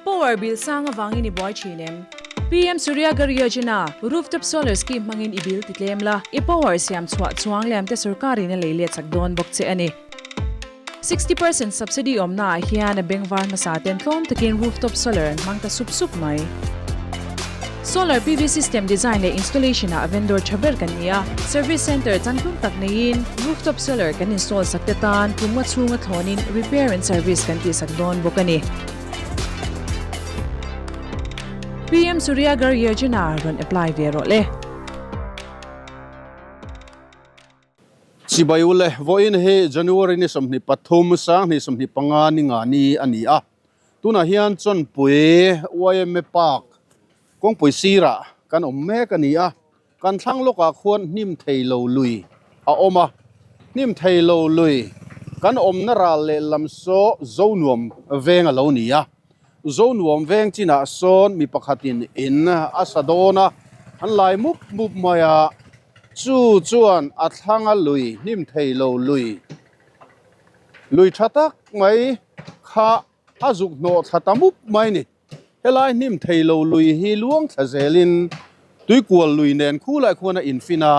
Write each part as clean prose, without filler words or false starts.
Power bill sang avangin i buai thin em? PM Surya Ghar Yojana, Rooftop Solar Scheme hmangin i bill ti tlem la, i power siam chhuah chuang liam te sorkarin a lei let chak dawn bawk che a ni. 60% subsidy awmna ah hian a bengvar hmasa ten tlawm takin rooftop solar an hmang ta sup sup mai. Solar PV system design leh installation ah vendor tha ber kan ni a, service center changtlung tak neiin rooftop solar kan install sak te tan kum nga chhunga thlawnin repair and service kan tihsak dawn bawk a ni. PM Surya Ghar Yojana rawn apply ve rawh le. Chibai ule, vawiin hi January ni 23, 2025 ni nga ni a ni a. Tunah hian Chawnpui yma Park kawngpui sirah kan awm mek a ni a. Kan thlang lawkah khuan hnim thei lo lui a awm a. Hnim thei lo lui kan awmna ral lehlam saw Zonuam veng a lo ni a. Zonuam veng chinah sawn mi pakhatin in a sa dawn a, an lai mup mup mai a. Chu chuan a thlanga lui hnim thei lo lui, lui tha tak mai kha a zuk hnawh thla ta mup mai ni. Helai hnim thei lo lui hi luang thla zelin tuikual lui nen khulai khuan a infin a,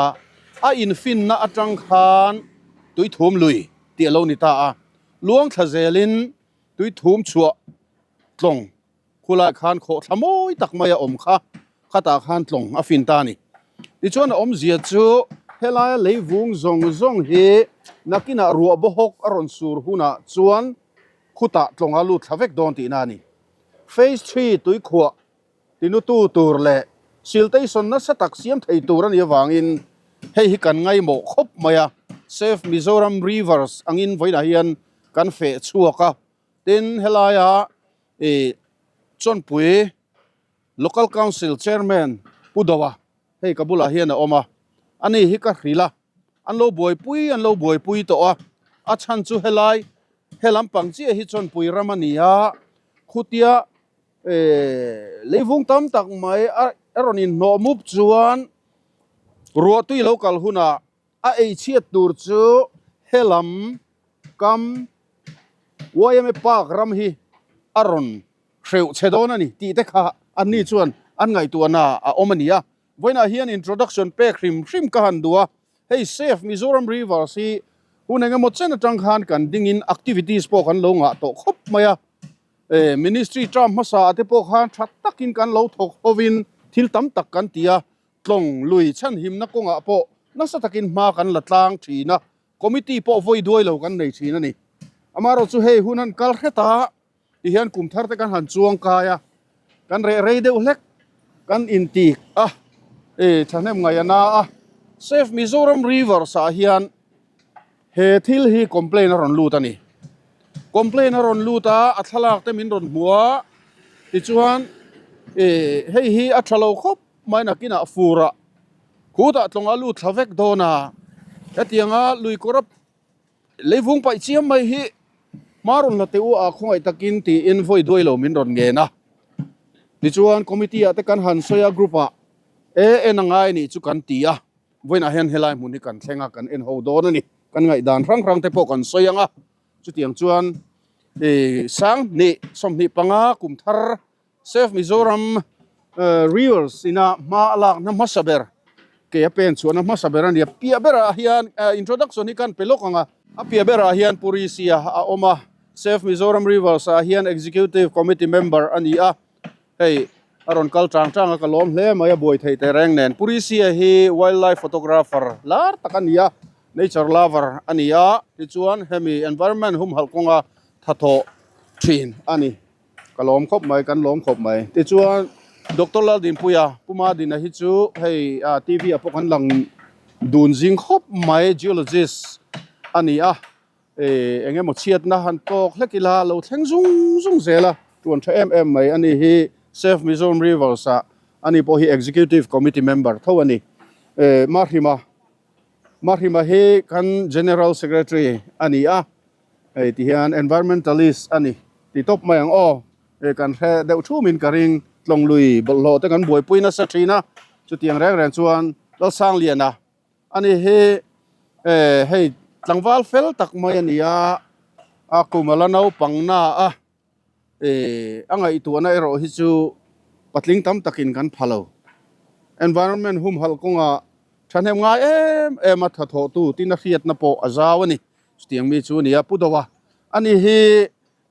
a infinna atang khan tuithum lui tih a lo ni ta a. Luang thla zelin tuithum chhuah tlawng Khulai khan khawhthla mawi tak mai a awm kha, khatah khan tlawng a fin ta a ni. Tichuan a awmzia chu helaia leivung zawng zawng hi nakinah ruah bawhawk a rawn sur hunah chuan khutah tlawng a lut thla vek dawn tihna a ni. Phase three tuikhuah tinutu tur leh siltation nasa tak siam thei tur a nih avangin hei hi kan ngaimawh khawp mai a, Save Mizoram Rivers angin vawiinah hian kan feh chhuak a. Tin, helaia ih Chawnpui Local Council Chairman Pu Doa hei ka bulah hian a awm a, ani hi ka hrilh a, an lo buaipui an lo buaipui tawh a, a chhan chu helai he lampang chiah hi Chawnpui ram a ni a, khutia eh leivung tam tak mai a rawn inhnawh mup chuan ruahtui lo kal hunah A ei chhiat tur chu helam kam yma Park ram hi a rawn hreuh chhe dawn a ni tih te kha anni chuan an ngaihtuahna a awm a ni a. Vawiinah hian introduction pek hrim hrim ka han duh a, hei Save Mizoram Rivers hi hun engemaw chen atang khan kan dingin activities pawh kan lo ngah tawh khawp mai a. Ministry term hmasa ah te pawh khan tha takin kan lo thawk hovin thil tam tak kan ti a, Tlawng lui chhanhimna kawngah pawh nasa takin hma kan la tlang thin a, committee pawh vawi duai lo kan nei thin a ni. Amaherawhchu hei hun han kal hret a, tihian kum thar te kan han chuang kai a, kan reh rei deuh hlek, kan intik a, e thahnem ngaih a na a. Save Mizoram Rivers ah hian he thil hi complaint a rawn lut a ni. Complaint a rawn lut a, a thlalak te min rawn hmu a, tichuan e hei hi a tha lo khawp. Mai nakinah furah khutah tlawng a lut thla vek dawn a, hetianga lui kawra leivung paih chiam mai hi hma rawn la teh u a khawngaih takin tiin vawi duai lo min rawn ngen a. Tichuan committee ah te kan han sawi a group ah e en a ngai nih chu kan ti a, vawiinah hian helai hmun hi kan thleng a kan en ho dawn a ni. Kan ngaihdan hrang hrang te pawh kan sawi ang a, chutiang chuan ih sanghnih 25 kum thar Save Mizoram Rivers ina hma a lakna hmasa ber ke a pen chhuahna hmasa ber a ni a. Piah berah hian introduction hi kan pe lawk ang a. A piah berah hian Purisia a awm a, Save Mizoram Rivers ah hian Executive Committee member a ni a. Hei a rawn kal tang tang a, ka lawm hle mai a buai theih teh reng nen. Purisia hi wildlife photographer lar tak a ni a, nature lover a ni a, tichuan hemi environment humhalh kawnga thathawh thin a ni. Ka lawm khawp mai, kan lawm khawp mai. Tichuan Doctor Laldinpuia, Pu Madina hi chu hei TV ah pawh kan lang dun zing khawp mai, geologist a ni a, eng emaw chhiatna han tawk hlek ila lo thleng zung zung zel a, tuan tha em em mai a ni hi. Save Mizoram Rivers ah ani pawh hi Executive Committee member tho a ni. Mahrima, Mahrima hi kan General Secretary a ni a. Hei ti hian environmentalist a ni ti tawp mai ang aw. Hei kan hre deuh thumin ka ring tlawng lui bawlhhlawh te kan buaipui nasa thin a, chutiang reng reng chuan Lalsangliana a ni hi eh hei tlangval fel tak mai a ni a, a kum a la naupang na a. A ngaihtuahna erawh hi chu patling tam takin kan pha lo. Environment humhalh kawngah thahnem ngai em em a thathawhtu tina hriatna pawh a zau a ni. Chutiang mi chu a ni a, Pu Doa a ni hi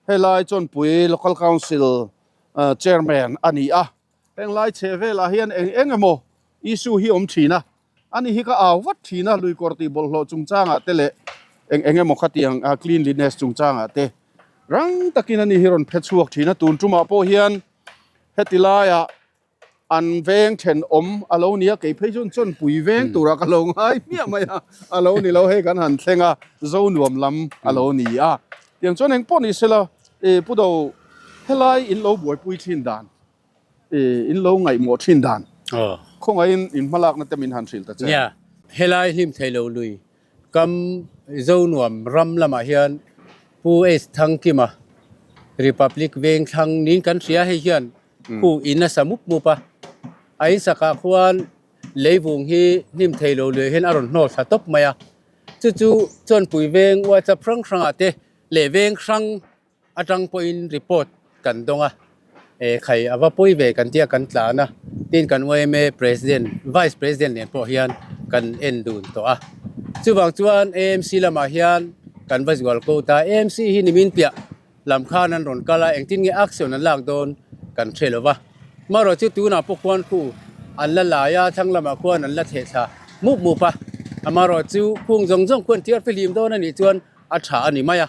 helai Chawnpui Local Council Chairman a ni a. Heng lai chhe velah hian eng eng emaw issue hi awm thin a, ani hi ka au vat thin a, luikawr tih bawlhhlawh chungchangah te leh eng eng emaw khatiang cleanliness chungchangah te rang takin ani hi rawn phe chhuak thin a, tun tumah pawh hian heti laiah an veng thenawm a lo ni a, kei phei chuan chawnpui veng turah ka lo ngai hmiah mai a, a lo ni lo hei kan han thleng a, zo nuam lam a lo ni a, tiang chuan eng pawh ni sela Pu Do helai in lo buaipui thin dan. In lo ngaihmawh thin dan khawngaihin in hmalakna te min han hrilh ta che. Nia, helai hlim thei lo lui kam Zonuam ram lamah hian Pu H Thangkima Republic veng thlang niin kan hria hei hian khu in a sa mup mup a, a in sakah khuan leivung hi hnim thei lo lui hian a rawn hnawl thla tawp mai a, chu chu Chawnpui veng WhatsApp hrang hrangah te leh veng hrang atang pawhin report kan dawng a, eh khai a va pawi ve kan tia kan tlan a, tin kan yma president vice president nen pawh hian kan en dun tawh a, chuvang chuan AMC lamah hian kan va zual ko ta, AMC hi nimin piah lam khan an rawn kal a, engtin nge action an lak dawn kan hre lo va, marawh chu tunah pawh khuan khu an la lai a, thlang lamah khuan an la theh thla mup mup a, amarawh chu khung zawng zawng khuan tiar fihlim dawn a nih chuan a tha a ni mai a.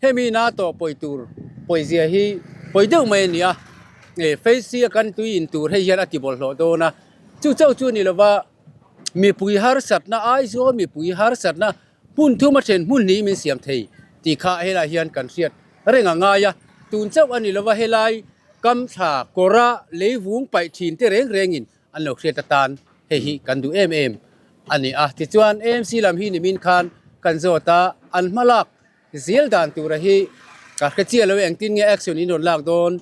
Hemi ina tawh pawi tur pawizia hi pawi deuh mai a ni a, Feisia kan tui in tur hei hian a ti bawlhhlawh dawn a, chu chauh chu a ni lova mipui harsatna Aizawl mipui harsatna hmun thum a then hmun hnih min siam thei tih kha helai hian kan hriat reng a ngai a, tun chauh a ni lova helai kam thla kawra leivung paih thin te reng rengin an lo hriat atan hei hi kan duh em em a ni a, tichuan AMC lam hi nimin khan kan zawt a, an hmalak Zel dan tura hi ka hre chiah lo e, engtin nge action in rawn lak dawn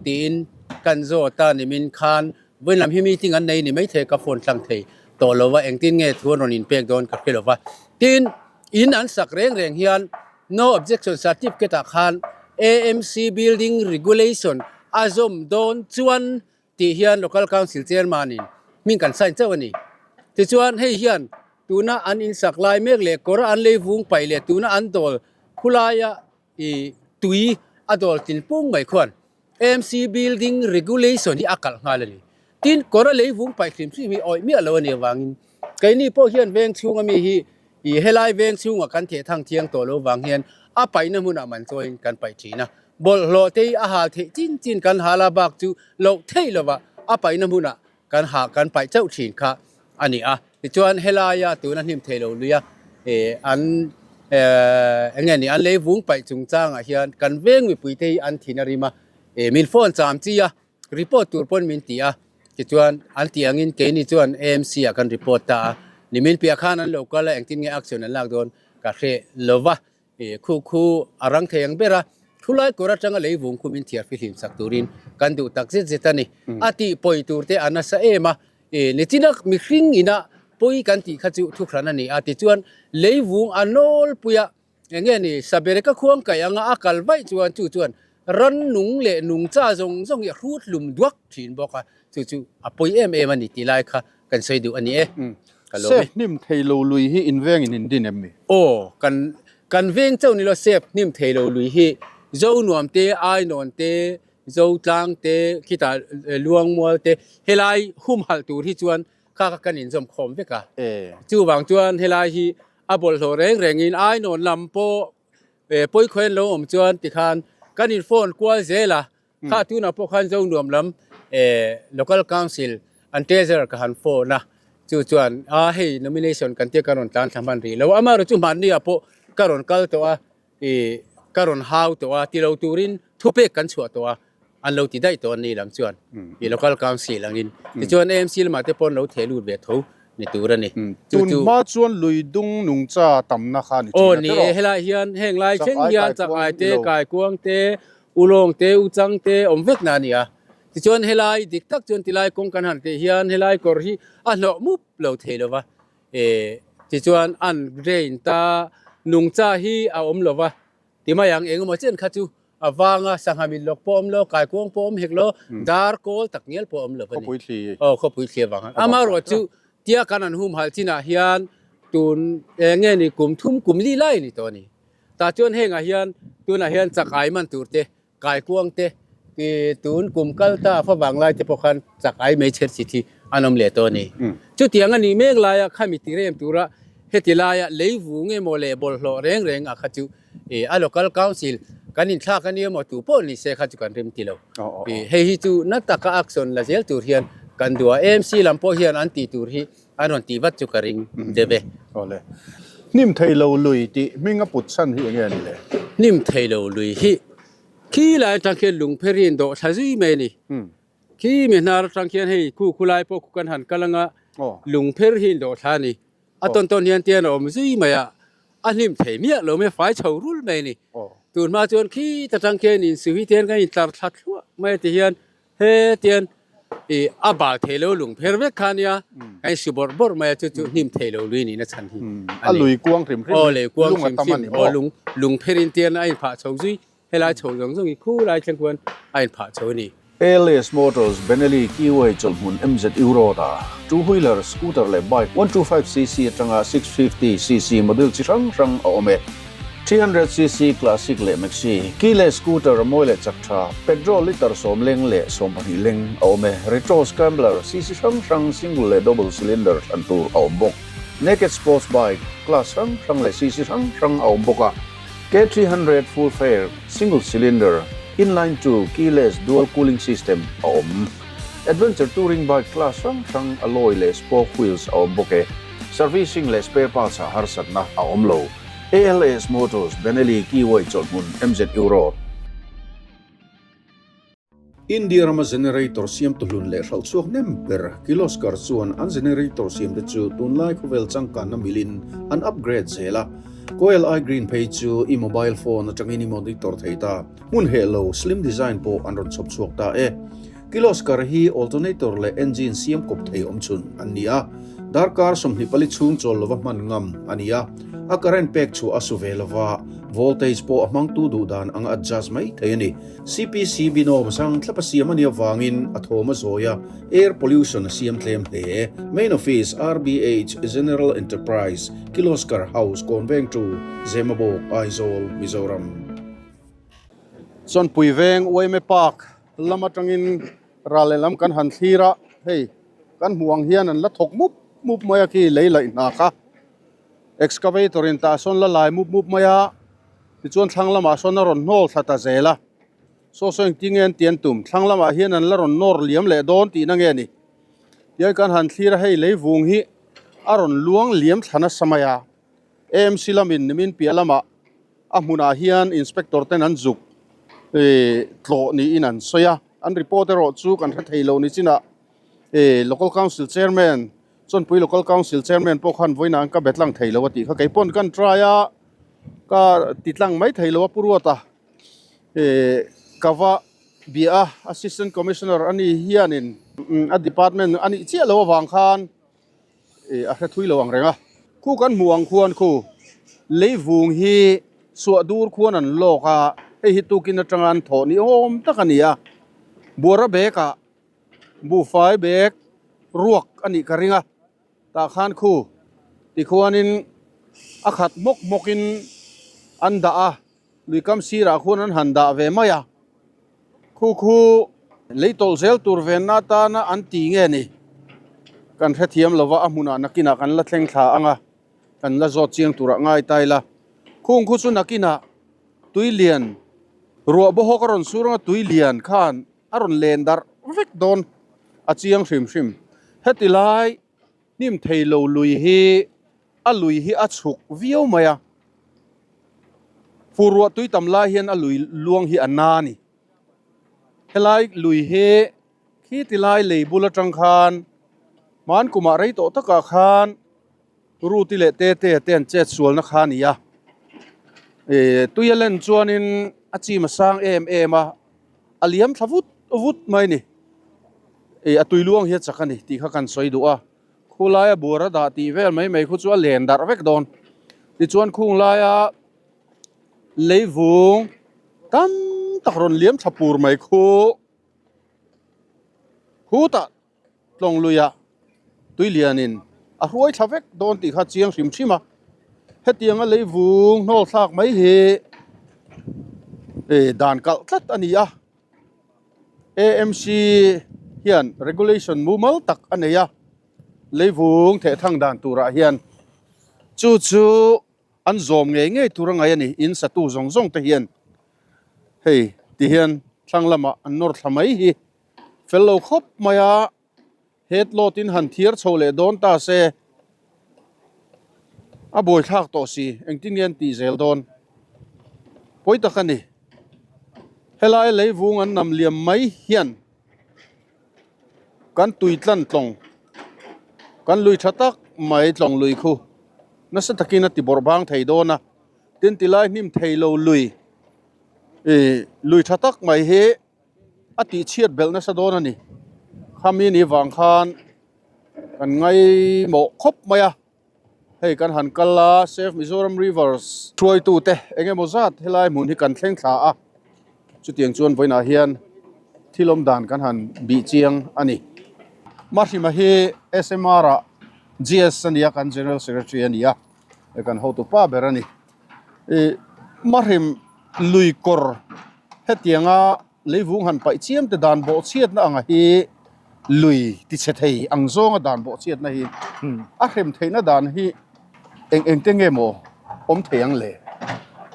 tiin kan zawt a, nimin khan vawiin lam hi meeting an nei ni maithei ka phone tlang thei tawh lo va, engtin nge thu an rawn inpek dawn ka hre lo va. Tin, in an sak reng reng hian no objection certificate ah khan AMC building regulation a zawm dawn chuan tih hian Local Council Chairman in hming kan sign chauh a ni. Tichuan hei hian tuna an insak lai mek leh kawr an lei vung paih leh tuna an dawl khulaia ih tui a dawl tin pung mai khuan AMC Building Regulation hi a kalh nghal a ni. Tin, kawr a lei vung paih hrim hrim hi awih miah lo a nih avangin keini pawh hian veng chhunga mi hi ih helai veng chhungah kan theh thang thiang tawh lo vang hian a paihna hmunah man chawiin kan paih thin a. Bawlhhlawh te hi a hal theih chin chin kan hal a bak chu loh theih lova a paihna hmunah kan hah kan paih chauh thin kha a ni a. Tichuan helaia tuna hnim thei lo lui a eh an eh eng nge ni an lei vung paih chungchangah hian kan veng mipui te hi an thin a rim a eh min phone cham chi a report tur pawn min ti a tichuan an tih angin keini chuan AMC ah kan report ta a nimin piah khan an lo kal a engtin nge action an lak dawn ka hre lova. Ih khu khu a rang thei ang ber a, thulai kawr atanga lei vung khum in thiar fihlim sak turin kan duh tak zet zet a ni. A tih pawi tur te a nasa em a, ih nichina mihring ina pawi kan tih kha chu thuhran a ni a, tichuan lei vung a nawlpui a, eng nge ni sabereka khuang kaih anga a kal vaih chuan chu chuan rannung leh nungcha zawng zawng hi a hrut hlum duak thin bawk a, chu chu a pawi em em a ni tih lai kha kan sawi duh a ni e. Ka lawm e. Sep hnim thei lo lui hi in veng in in din em mi? Aw, kan kan veng chauh ni lo sep hnim thei lo lui hi Zo nuam te, Ainawn te, Zo tlang te, khitah Luangmual te helai humhalh tur hi chuan kha kha kan inzawm khawm vek a. Chuvang chuan helai hi a bawlhhlawh reng rengin Ainawn lam pawh pawikhawi an lo awm chuan tikhan kan in phone kual zel a, Kha tunah pawh khan Zonuam lam Local Council an treasurer ka han phone a, chu chuan a hei nomination kan tia ka rawn tlan thla hman rih lo a, amaherawhchu chu hmanni ah pawh ka rawn kal tawh a, ih ka rawn hau tawh a, ti lo turin thupek kan chhuah tawh a, an lo ti daih tawh a ni lam chuan ih Local Council angin. Tichuan AMC lamah te pawh an lo theh lut ve tho ni tur a ni. Chu chu. Tun hma chuan lui dung nungcha tamna kha ni thin a tiraw? Aw ni e, helai hian heng lai thleng hian chak ai te, kaikuang te, Ulawng te, Uchang te awm vek na a ni a. Tichuan helai dik tak chuan tilai kawng kan han teh hian helai kawr hi a hlawh mup lo thei lo va. E tichuan an drain ta nungcha hi a awm lo va. Ti mai ang engemaw chen kha chu A vanga sangha min lawk pawh awm lo, kaikuang pawh awm hek lo, dar kawl tak ngial pawh awm lo a ni. Khawpui thli. Aw, khawpui thli avang. Amaherawhchu tia kan an humhalh chinah hian tun eng nge ni kum thum kum li lai a ni tawh a ni. Tah chuan hengah hian tunah hian chak ai man tur te, kaikuang te, tun kum kal ta favang lai te pawh khan chak ai mai chher chi thi an awm leh tawh a ni. Chutiang a nih mek laia khami ti rem tura heti laia lei vung emaw leh bawlhhlawh reng reng a kha chu a local council kan inthlak a nia maw tu pawh ni se kha chu kan rem ti lo. Hei hi chu na taka action la zel tur hian kan duh a, AMC lam pawh hian an tih tur hi an rawn tih vat chu ka ring deuh e. Awle. Hnim thei lo lui tih hming a put chhan hi enge a ni le? Hnim thei lo lui hi khi lai atang khian lungpherin dawh thla zui mai a ni. Khi mi hnar atang khian hei khu khu lai pawh khu kan han kal anga lungpher hi in dawh thla a ni. A tawn tawn hian tian a awm zui mai a, a hlim thei miah lo mai a, fai chho rul mai a ni. Tun hma chuan khi ta tang khian insu hi tian kan intlar thla thluah mai a ti hian he tian ih a bal thei lo lung pher vek kha nia, kan insu bawrh bawrh mai a chu chu hnim thei lo lui nihna chhan hi a ni. A lui kuang hrim hrim hi lung a tam a ni maw? Aw lung lung pherin tian a inphah chho zui Helai chho zawng zawng hi khulai thleng khuan a inphah chho a ni. ALS Motors Benelli Keyway chawlhhmun MZU Road ah two wheeler, scooter leh bike 125cc atanga 650cc model chi hrang hrang a awm e. 300cc Classic leh Maxi, keyless scooter a mawi leh chak tha, petrol litre sawm leng leh 12 leng a awm e. Retro Scrambler cc hrang hrang single leh double cylinder thlan tur a awm bawk. Naked sports bike class hrang hrang leh cc hrang hrang a awm bawk a. K300 full fare, single cylinder, inline two, keyless, dual cooling system a awm. Adventure touring bike class hrang hrang alloy leh spoke wheels a awm bawk e. Servicing leh spare parts ah harsatna a awm lo. ALS Motors, Benelli, Keyway chawlhhmun, MZU Road. India rama generator siamtu hlun leh hralh chhuak hnem ber Kirloskar chuan an generator siamte chu tunlai khawvel changkanna milin an upgrade zel a. Coil i Green phei chu i mobile phone atangin i monitor thei ta. Hmun heh lo slim design pawh an rawn chhawp chhuak ta e. Kirloskar hi alternator leh engine siam kawp thei awmchhun an ni a. Darkar 24 chhung chawl lova hman ngam a ni a. A current pek chhuah a su ve lova, voltage pawh a hmangtu duh dan anga adjust mai thei a ni. CPC binawm sang thlap a siam a nih avangin a thawm a zawi a, air pollution a siam tlem hle. Main Office, RBH, General Enterprise, Kiloskar House, Kawnvengtu, Zemabawk, Aizawl, Mizoram. Chawnpui veng Uaime Park lam atangin ral leh lam kan han thlir a, hei kan hmuh ang hian an la thawk mup mup mai a khi lei laih hna kha excavator in tah sawn la lai mup mup mai a. Tichuan thlang lamah sawn a rawn hnawl thla ta zel a, saw saw engtin nge an ti an tum, thlang lamah hian an la rawn nawr liam leh dawn tihna nge ni? Tihian kan han thlir a, hei leivung hi a rawn luang liam thla nasa mai a, AMC lamin nimin piah lamah a hmunah hian inspector ten an zuk ih tlawh niin an sawi a, an report erawh chu kan hre thei lo ni chinah ih local council chairman Chawnpui local council chairman pawh khan vawiinah an ka be tlang thei lo a tih kha kei pawn kan try a. Ka ti tlang mai thei lo a Pu Ruata eh ka va bia a Assistant Commissioner a ni hianin a department a nih chiah lo avang khan eh a hre thui lo ang reng a. Khu kan hmuh ang khuan khu leivung hi suah dur khuan an lawk a, hei hi tukin atanga an thawh ni awm tak a ni a, buara bag ah buhfai bag ruak a nih ka ring a. Tah khan khu tikhuanin a khat hmawk hmawkin an dah a, luikam sirah khuan an han dah ve mai a. Khu khu lei tawlh zel tur venna atana an ti nge ni? Kan hrethiam lova a hmunah nakinah kan la thleng thla ang a, kan la zawt chiang turah ngai ta ila. Khung khu chu nakinah tui lian ruah bawhawk a rawn sur anga tui lian khan A rawn len darh vek dawn a chiang hrim hrim. Heti lai hnim thei lo lui hi a lui hi a chhuk viau mai a, fur ruah tui tam lai hian a lui luang hi a na a ni. Helai lui hi khiti lai lei bul atang khan hman kumah rei tawh takah khan Ruti leh Tete te an chet sualna kha a ni a, ih tui a len chuanin a chim a sang em em a, a liam thla vut vut mai a ni. Ih a tui luang hi a chak a ni tih kha kan sawi duh a, khulaia buar a dah tih vel mai mai khu chu a len darh vek dawn. Tichuan khung laia leivung tam. tak rawn liam thla pur mai khu khutah tlawng luiah tui lianin a hruai thla vek dawn tih kha chiang hrim hrim a hetianga leivung hnawl thlak mai hi eh dan kalh tlat a ni a A_M_C hian regulation mumal tak a nei a leivung thehthang dan turah hian chu chu. An zawm ngei ngei tur a ngaih a ni, in satu zawng zawng te hian hei ti hian thlang lamah an nawr thla mai hi fel lo khawp mai a, head load in han thiar chho leh dawn ta se a buaithlak tawh si, engtin nge an tih zel dawn pawi tak a ni. Helai leivung an nam liam mai hian Kan tui tlan tlawng, kan lui tha tak mai tlawng lui khu nasa takin a ti bawrh bang thei dawn a, tin tilai hnim thei lo lui ih lui tha tak mai hi a tih chhiat belh nasa dawn a ni. Khami ni vang khan kan ngaimawh khawp mai a. Hei kan han kal a, Save Mizoram Rivers hruaitute eng emaw zat helai hmun hi kan thleng thla a, chutiang chuan vawiinah hian thil awm dan kan han bih chiang a ni. Mahrima hi SMR ah GS a ni a, kan General Secretary a ni a, hei kan hotu pa ber a ni. Ih Mahrim lui kawr hetianga Leivung han paih chiam te dan bawhchhiatna anga hi lui tichhe thei ang zawnga dan bawhchhiatna hi a hrem theihna dan hi eng eng te nge maw awm thei ang le?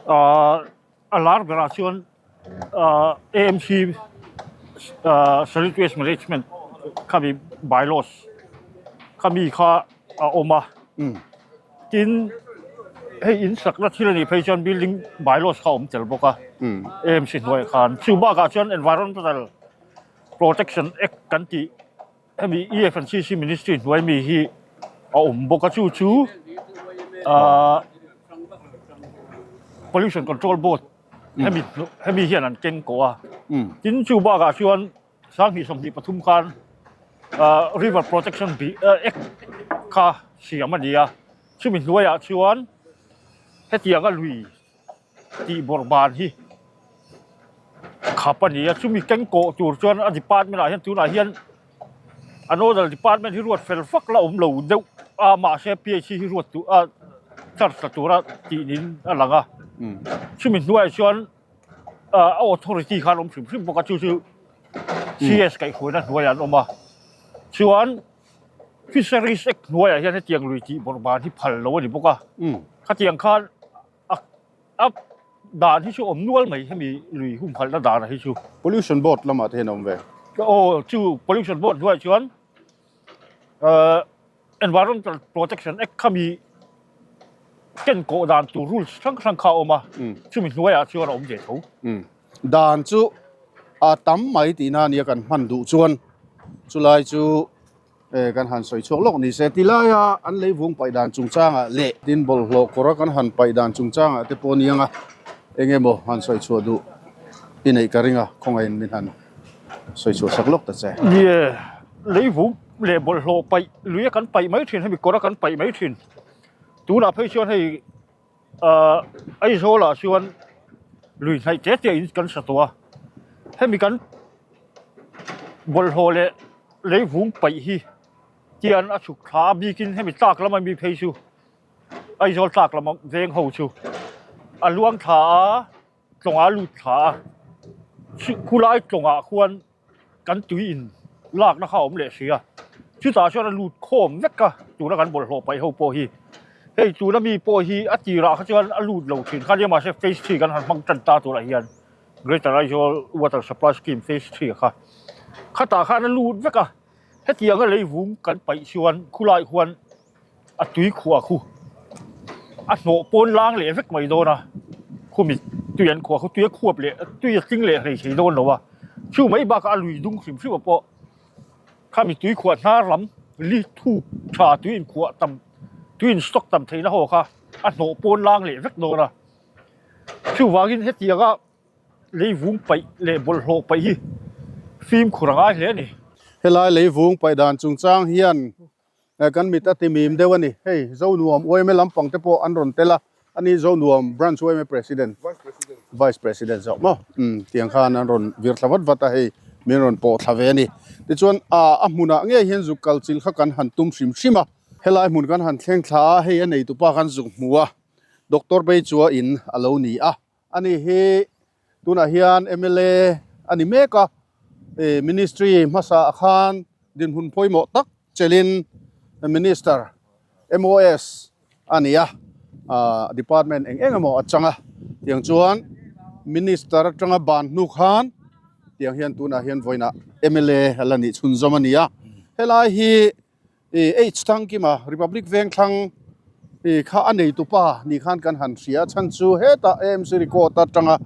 A lar berah chuan AMC Solid Waste Management khami bylaws khami kha a awm a. Tin, hei in sakna thil a nih phei chuan building bylaws kha a awm tel bawk a, AMC hnuaiah khan. Chu bakah chuan Environmental Protection Act kan tih hemi EFNCC Ministry hnuai mi hi a awm bawk a, chu chu ahh Pollution Control Board hemi hemi hian an keng kawh a. Tin, chu bakah chuan 2023 khan River Protection Act kha siam a ni a, chumi hnuaiah chuan hetianga lui tih bawrh ban hi khap a ni a, chumi keng kawh tur chuan a department ah hian tunah hian a nodal department hi ruat fel fak la awm lo deuh a, mahse PHC hi ruat tur a charge la tura tih niin a lang a, chumi hnuaiah chuan. a authority khan awm hrim hrim bawk a chu chu CS kaihhruaina hnuaiah an awm a chuan fisheries act hnuaiah hian hetiang lui tih bawrh ban hi phal lo a ni bawk a khatiang khan a a dan hi chu awm nual mai hemi lui humhalhna dan hi chu pollution board lamah te hian a awm ve aw chu pollution board hnuaiah chuan ahh Environmental Protection Act khami ken kawh dan tur rules hrang hrang kha a awm a, chumi hnuaiah chuan a awm ve tho. Dan chu a tam mai tihna a nia kan hman duh chuan chulai chu kan han sawi chhuak lawk ni se. Tilaia an leivung paih dan chungchangah leh tin bawlhhlawh kawra kan han paih dan chungchangah te pawh aniang a, eng emaw han sawi chhuah duh i neih ka ring a, khawngaihin min han sawi chhuah sak lawk ta che. Nie, leivung leh bawlhhlawh paih lui a kan paih mai thin hemi kawr a kan paih mai thin tunah phei chuan hei ahh Aizawl ah chuan lui hnaih te te in kan sa tawh a hemi kan bawlhhlawh leh leivung paih hi tian a chhuk thla a bikin hemi tlak lama mi phei chu Aizawl tlak lama veng ho chu a luang thla a tlawngah a lut thla a khulai tlawngah khuan. Kan tui in lakna kha a awm leh si a, chutah chuan a lut khawm vek a, tuna kan bawlhhlawh paih ho pawh hi. Hei tuna mi pawh hi a tirah kha chuan a lut lo thin kha nia mahse phase three kan han hmang tan ta turah hian Greater Aizawl Water Supply Scheme phase three kha khatah khan a lut vek a, hetianga leivung kan paih chuan khulai khuan A tui khuah khu a hnawh pawn lang leh vek mai dawn a, khumi tui an khuah khu tui a khuap leh tui a tling leh hlei thei dawn lo a, chu mai bakah a lui dung hrim hrim a pawh khami tui khuah hnar lam li thuk tha tui inkhuah tam tui in stock tam theihna ho kha a hnawh pawn lang leh vek dawn a, chuvangin hetianga leivung paih leh bawlhhlawh paih hi fimkhur a ngai hle a ni. Helai leivung paih dan chungchang hian Kan mit a ti mim deuh a ni. Hei Zonuam yma lampang te pawh an rawn tel a, ani Zonuam Branch yma President. Vice President zawk maw umm tiang khan an rawn vir thla vat vat a hei min rawn pawh thla ve a ni. Tichuan ah a hmunah ngei hian zuk kal chil kha kan han tum hrim hrim a, helai hmun kan han thleng thla a hei a neitupa khan zuk hmu a, Doctor Beichua in a lo ni a, ani hi tunah hian mla a ni mek a, ih ministry hmasa ah khan dinhmun pawimawh tak chelhin Minister MOS a ni a, ah department eng eng emaw a chang a, tiang chuan Minister atanga ban hnu khan tiang hian tunah hian vawiinah mla a la nih chhunzawm a ni a, helai hi ih H Thangkima Republic Vengthlang ih kha a nei tupa ni khan kan han hria a chhan chu hetah AMC record atanga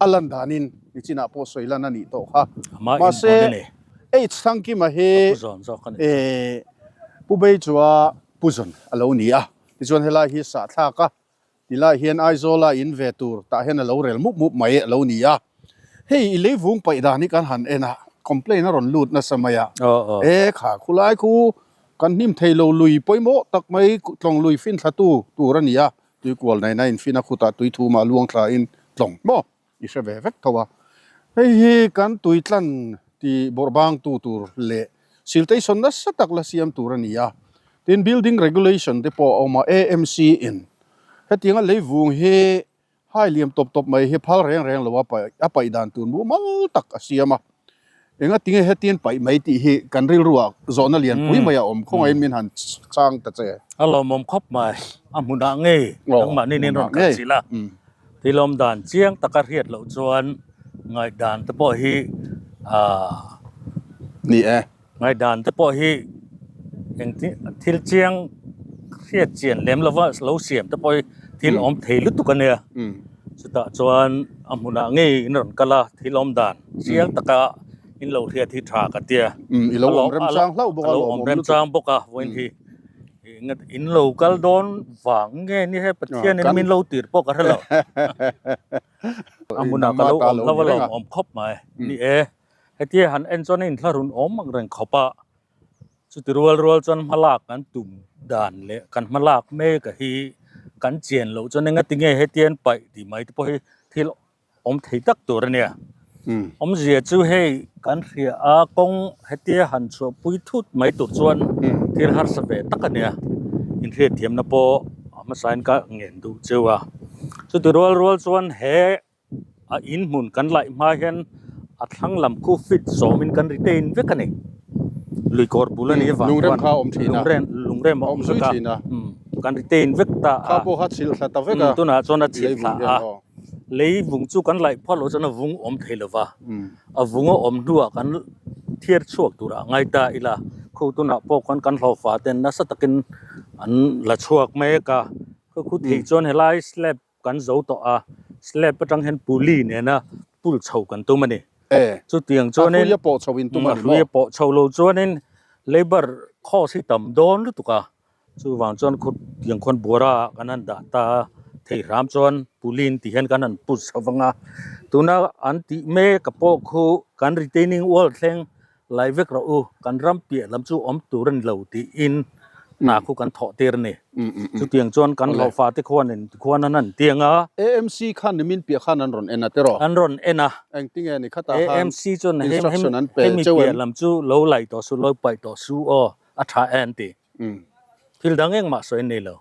a lan danin nichinah pawh sawi lan a nih tawh kha mahse H Thangkima hi ih Pu Beichua Pu Zawn a lo ni a, tichuan helai hi sahthlak a, tilai hian Aizawla in ve tur tah hian a lo rel mup mup mai a lo ni a. Hei i leivung paih dan hi kan han en a, complaint a rawn lut nasa mai a, e kha khulai khu kan hnim thei lo lui pawimawh tak mai tlawng lui fin thla tu tur a ni a, tuikual nena in fin a khutah tui thumah luang thla in tlawng maw i hre ve vek tho a. Hei hi kan tui tlan ti bawrhbang tu tur leh siltation nasa tak la siam tur a ni a. Tin building regulation te pawh a awm a, AMC in hetianga leivung hi hai liam tawp tawp mai hi phal reng reng lo a a paih dan tur mumal tak a siam a. Enga tinge hetian paih mai tih hi kan rilruah zawhna lianpui mai a awm khawngaihin min han chang ta che. A lawmawm khawp mai, a hmunah ngei nangmahni nen rawn kal chilh a. Thilawm dan chiang taka hriat loh chuan ngaihdan te pawh hi aah Ni e. Ngaihdan te pawh hi eng thil chiang hriat chian lem lova lo siam te pawh hi thil awm thei lutuk a nia. Chutah chuan a hmunah ngei in rawn kal a, thil awm dan chiang taka in lo hriat hi tha ka tia. I lo awm remchang hlauh bawk a, A lo awm remchang bawk a, vawiin hi. In lo kal dawn vang nge ni he Pathianin min lo tir pawh ka hre lo. A hmunah ka lo awm hlauh a lo awm khawp mai. Ni e, hetia han en chuan a inthlahrun awm ang reng khawp a, chuti rual rual chuan hmalak kan tum dan leh kan hmalak mek a hi kan chian loh chuan engati nge hetian paih tih mai te pawh hi thil awm thei tak tur a nia. Awmzia chu hei kan hria a, kawng hetia han chhuahpui thut mai tur chuan thil harsa ve tak a nia. Inhriatthiamna pawh a hmasain ka ngen duh cheu a. Chuti rual rual chuan he a in hmun kan laih hma hian a thlang lam khu fit zawmin kan retain vek a ni. Luikawr bul a nih avang Lungrem kha a awm thin a. Lungrem a awm zui thin a. Kan retain vek ta a. Kha pawh kha chhilh thla ta vek a. Tunah chuan a chhilh thla a. Lei vung chu kan laih phawt loh chuan a vung awm thei lo va, a vung a awm hnuah kan thiar chhuak turah ngai ta ila, khu tunah pawh khan kan hlawhfa ten nasa takin an la chhuak mek a, khu khu theih chuan helai slab kan zo tawh a, slab atang hian puli nena pul chho kan tum a ni. Chutiang chuanin a hruia pawh chho in tum a ni maw? A hruia pawh chho lo chuanin labour cost hi tam dawn lutuk a, Chuvang chuan khut tiang khuan buara ah kan han dah ta a, thei hram chuan pulin tih hian kan han push chho vang a, tuna an tih mek a pawh khu kan retaining wall thleng lai vek rawh u, kan ram piah lam chu awm tur a ni lo tiin hna khu kan thawh tir a ni. Chutiang chuan kan hlawhfa te khuanin tikhuan an han tiang a. AMC khan nimin piah khan an rawn en a tiraw? An rawn en a. Engtinge ni khatah khan AMC chuan instruction an pe hemi cheu em? piah lam chu lo laih tawh su, lo paih tawh su aw, a tha e an ti. Thil dang engmah sawi an nei lo.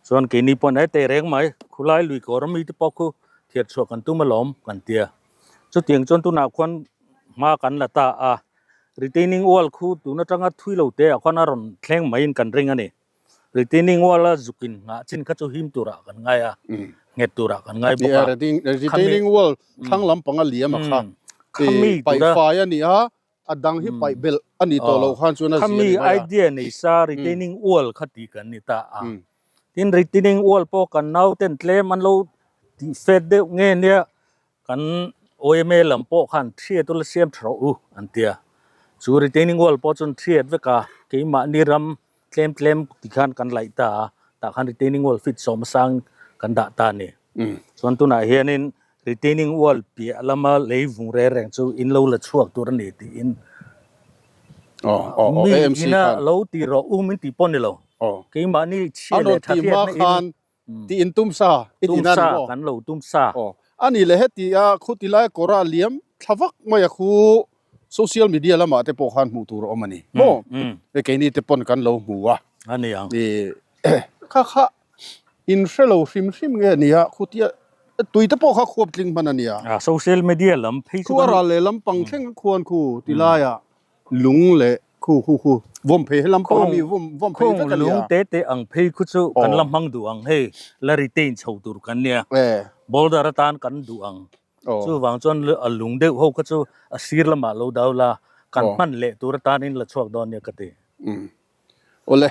Chuan keini pawh an teh reng mai, khulai lui kawr ami te pawh khu thiat chhuah kan tum alawm kan tia. Chutiang chuan tunah khuan hma kan la ta a, retaining wall khu tun atanga thui lo te ah khuan a rawn thleng maiin kan ring a ni. Retaining wall a zukin nghah chin kha chu him turah kan ngai a, nghet turah kan ngai bawk a. Retaining wall thlang lampang a liam a kha, paihfai a ni a, A dang hi paih belh a nih tawh loh khan chuan a zia Khami ni mai a. idea nei sa retaining wall kha tih kan ni ta a. Tin retaining wall pawh kan nauten tlem an lo tih fet deuh nge nia kan OMA lam pawh khan thiat ula siam tha rawh u an tia. Chu retaining wall pawh chuan thiat vek a keimahni ram Tlem tlem ti khan kan laih ta a, tah khan retaining wall feet sawmsang kan dah ta a ni. Chuan tunah hianin retaining wall piah lama lei vung reng reng chu in lo la chhuak tur a ni tiin mi ina lo ti rawh u min tih pawh a ni lo. Keimahni chhia leh tha hriatna in Ti in tum sa i ti na ni maw? Tum sa kan lo tum sa. A nih leh heti a khuti lai kawra liam thla vak mai a khu social media lamah te pawh khan hmuh tur a awm a ni maw? Hei keini te pawn kan lo hmu a. A ni ang. Kha kha in hre lo hrim hrim nge a nia khutia tui te pawh kha khuap tling hman a nia. Social media lam phei chu kan. Khu a ral leh lampang thleng khuan khu ti laiah Lung leh khu khu khu vawm phei he lampang ami vawm vawm phei vek a nia. Lung te te ang phei khu chu kan la hmang duh ang hei la retain chho tur kan nia. Boulder atan kan duh ang. Chuvang chuan a lung deuh ho kha chu a sir lamah lo dau la kan hman leh tur atanin la chhuak dawn nia ka ti. Awle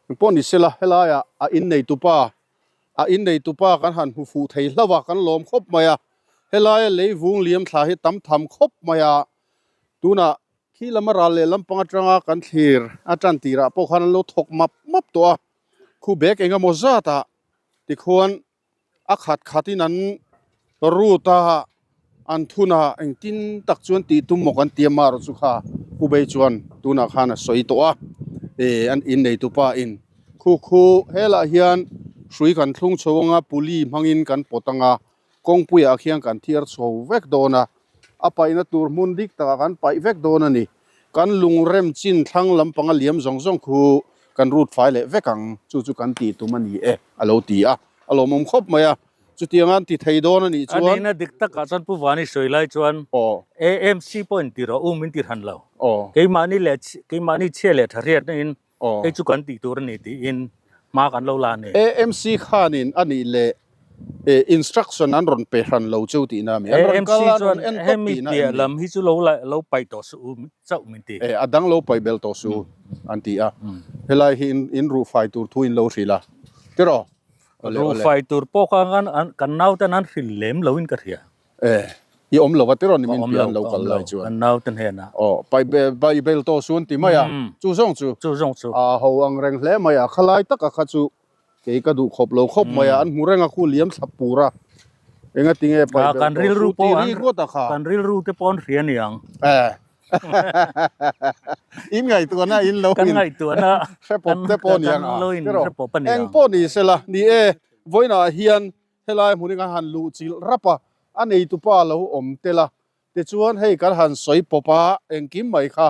engpawh ni sela helaiah a inneitupa a inneitupa kan han hmu fuh thei hlauh a kan lawm khawp mai a. Helaia leivung liam thla hi tam tham khawp mai a. Tunah khi lama ral leh lampang atanga kan thlir a tan tirah pawh khan an lo thawk map map tawh a, khu bag eng emaw zatah tikhuan a khat khatin an root a, an thun a, engtin tak chuan tih tum maw kan ti a marawh chu kha Pu Bei chuan tunah khan a sawi tawh a, eh an inneitupa in khu khu helah hian hrui kan thlung chho anga puli hmangin kan pawt anga Kawngpuiah khian kan thiar chho vek dawn a, a paihna tur hmun dik takah kan paih vek dawn a ni. Kan lungrem chin thlang lampanga liam zawng zawng khu kan rut fai leh vek ang, chu chu kan tih tum a ni e, a lo ti a, a lawmawm khawp mai a. Chutianga an ti thei dawn a nih chuan. A nihna dik takah chuan Pu Vani sawi lai chuan AMC pawh in ti rawh u min ti hran lo. Keimahni leh keimahni chhia leh tha hriatna in hei chu kan tih tur a ni tiin hma kan lo la a ni. AMC khanin a nih leh instruction an rawn pe hran lo cheu tihna a mi? An rawn kal a, an rawn en tawp tihna em ni? Hemi piah lam hi chu lo la lo paih tawh suh u chauh min ti. A dang lo paih belh tawh suh u an ti a. Helai hi in ruhfai tur thu in lo hrilh a, tiraw? Ruhfai tur pawh kha kan nauten an hrilh lem loin ka hria. Eh, i awm lo a tiraw ni min pian lo kal lai chuan. Kan naute hnenah. Aw, pai bai bel tawh suan ti mai a, chu zawng chu. Chu zawng chu. A ho ang reng hle mai a, khalai taka kha chu kei ka duh khawp lo khawp mai a, an hmu reng a khu liam thlap pur a. Enga tinge pai bel tawh su ti ri ngawt a kha. Kan rilru te pawh an hria niang. Eh, in ngaihtuahna in lo in hre pawp te pawh niang a, tiraw. Eng pawh ni sela, ni e, vawiinah hian Helai hmun hi kan han luh chilh rap a, a neitupa a lo awm tel a, tichuan hei kan han sawi pawp a, engkim mai kha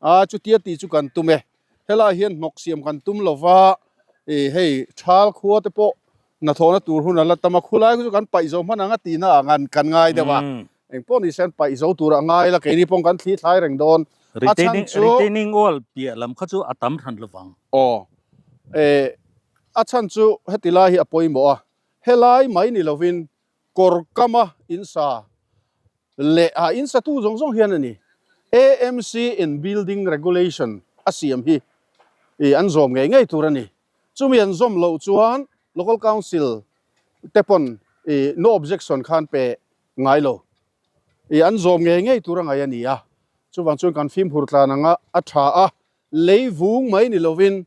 a chutia tih chu kan tum e. Helai hian hnawk siam kan tum lo va, ih hei thal khua te pawh hnathawhna tur hun a la tam a, khulai chu kan paih zo hman ang a tihna ah ngan kan ngai deuh a, engpawh ni se an paih zo tur a ngai la, keini pawh kan thli thlai reng dawn. A chhan chu. Retaining wall piah lam kha chu a tam hran lo vang. Aw, eh. A chhan chu heti lai hi a pawimawh a, helai mai ni lovin kawr kama insa leh a insatu zawng zawng hian a ni. AMC in building regulation a siam hi ih an zawm ngei ngei tur a ni. Chumi an zawm loh chuan local council te pawn ih no objection khan pe ngai lo. Ih an zawm ngei ngei tur a ngaih a ni a. Chuvang chuan kan fimkhur tlan anga a tha a, lei vung mai ni lovin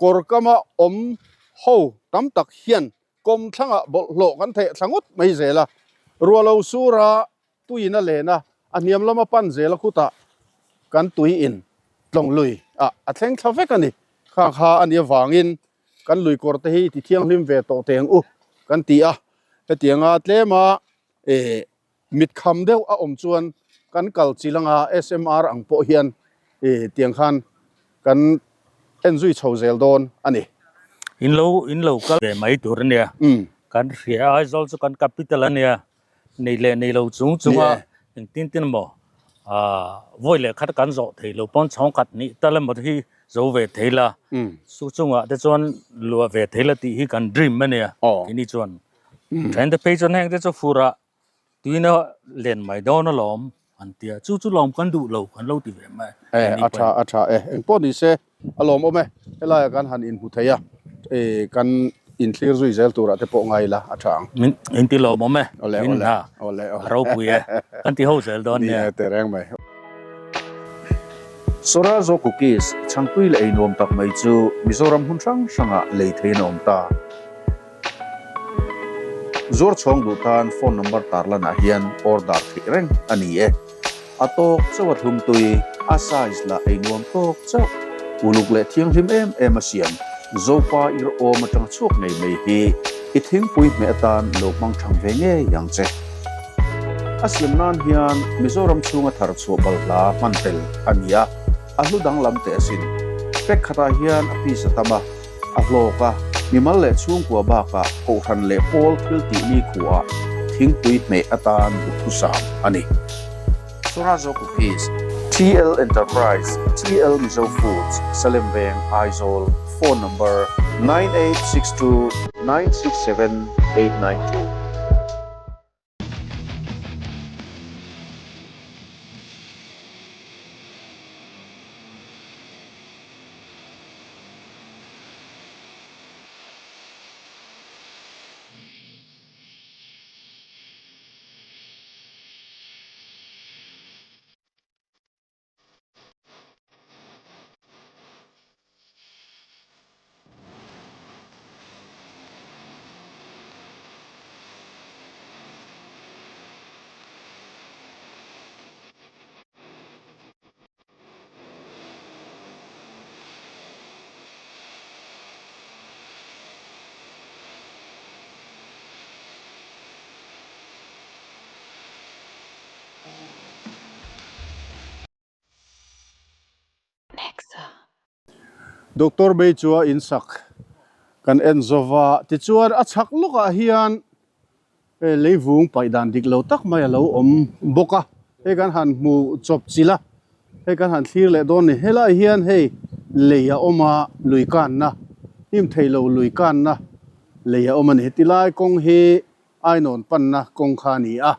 Kawr kama awm ho tam tak hian kawmthlangah bawlhhlawh kan theih thla ngawt mai zel a, ruah lo sura tuiin a len a, a hniam lama pan zel a khutah kan tui in tlawng lui ah a thleng thla vek a ni. Kha kha a nih avangin kan lui kawr te hi ti thianghlim ve tawh teng u kan ti a, hetianga tlema eh Mitkham deuh a awm chuan kan kal chil anga SMR ang pawh hian ih tiang khan kan en zui chho zel dawn a ni. In lo in lo kal ve mai tur a nia. Kan hria a Aizawl chu kan capital a nia. Nei leh nei lo chung chunga engtin tin emaw ah vawi leh khat kan zawh thei lo pawn chhawng khat hnih tal emaw te hi zo ve thei la. Chu chungah te chuan luah ve thei la tih hi kan dream a nia. Keini chuan then te phei chuan heng te chu fur ah Tuina len mai dawn alawm an ti a, chu chu lawm kan duh lo kan lo ti ve mai. E, a tha, a tha e. Engpawh ni se, a lawm awm e. Helaiah kan han inhmu thei a, e, kan inthlir zui zel turah te pawh ngai ila a tha ang. Min inti lawm awm e. Awle, awle, awle, awle. A ropui e. Kan ti ho zel dawn nia. Ni e, tehreng mai. Sorazo Cookies chhangtui leh einuam tak mai chu Mizoram hmun hrang hrangah lei theiin a awm ta. Zuar chhawng duh tan phone number tarlanah hian order theih reng a ni e. A tawk chauh a thlum tui, a size lah einuam tawk chauh. Uluk leh thianghlim em em a siam. Zopa ir awm atanga chhuak ngei mai hi i thingpui hmeh atan lo hmang thang ve ngei ang che. A siam nan hian Mizoram chhunga thar chhuah balhla hman tel a ni a, a hlu danglam teh asin. Pack khatah hian a piece a tam a, a hlawk a, mimal leh chhungkua bakah kohhran leh pawl thil tih ni khuaah thingpui hmeh atan duhthusam a ni. Surazo Cookies, TL Enterprise, TL Mizo Foods, Salem Veng, Aizawl, Phone Number, 9862 967 892. Doctor Bay chu a insak kan en zova, tichuan a chhak lawkah hian leivung paih dan dik lo tak mai a lo awm bawk a, hei kan han hmu chawp chilh a, hei kan han thlir leh dawn a ni. Helaiah hian hei lei a awm a, lui kanna, hnim theilo lui kanna lei a awm a ni. Tilai kawng hi Ainawn panna kawng kha a ni a,